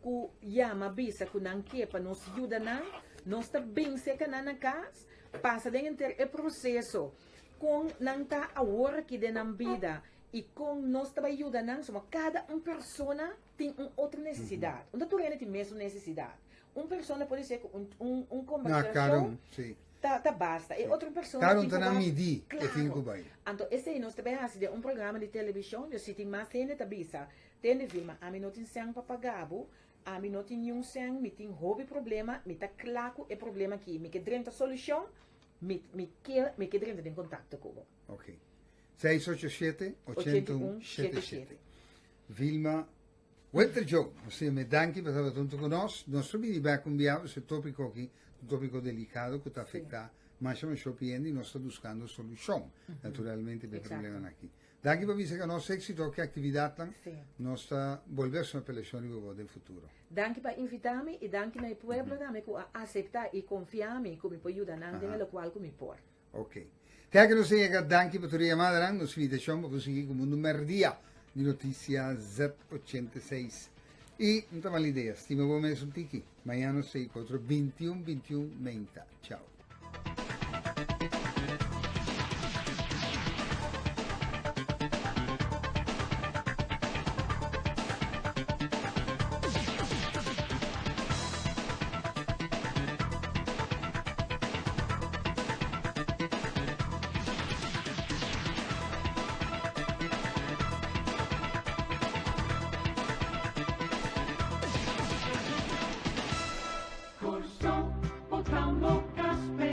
ku yama bisa ku nan ke pa nos yuda nan, nos ta bin serka nan na kas, pasa den henter e proseso kon nan ta awor aki den nan bida i kon nos ta bai yuda nan. Soba kada un persona tin un otro nesesidat. Un ta tur hende tin mesun nesesidat. Un persona por ser ku un un un
Na cada
kombersashon
un, sí.
Ta, ta basta. E otro persona
Claro,
tin
ta
ku
na
bai-
midi e tin ku
Claro.
bai.
Anto esei nos ta bai hasi den un programa di televishon, dus si tin mas hende ta bisa, Tende Vilma, ami no tin sèn pa paga bo, ami no tin niun sèn, mi tin hopi problema, mi ta kla ku e problema aki, mi ke drenta solushon, mi, mi ke, mi ke drenta den kontakto ku bo.
Ok. 687 81 77. Vilma Winterjoe, nos tin me danki pa tabata hunto ku nos. Nos ta bini bek un bia pasobra e topiko aki ta un topiko delikado ku ta afekta masha masha hopi hende i nos ta buskando solushon naturalmente pa e problemanan aki. Danki pa bisa ku nos éksito ku e aktividatnan. Nos ta bolbe hasi un apelashon riba bo den futuro.
Danki pa invita mi i danki na e pueblo tambe ku a asepta i konfia mi ku mi por yuda nan den e lokual ku mi por.
Ok. Te aki nos a yega. Danki pa tur e yamadanan. Nos invitashon pa bo sigui ku Mundu Merdia di Noticia Z86. I no ta mal idea, stima bo mes un tiki. Mañana nos ta ei ku otro 21 21 meinta. Chao.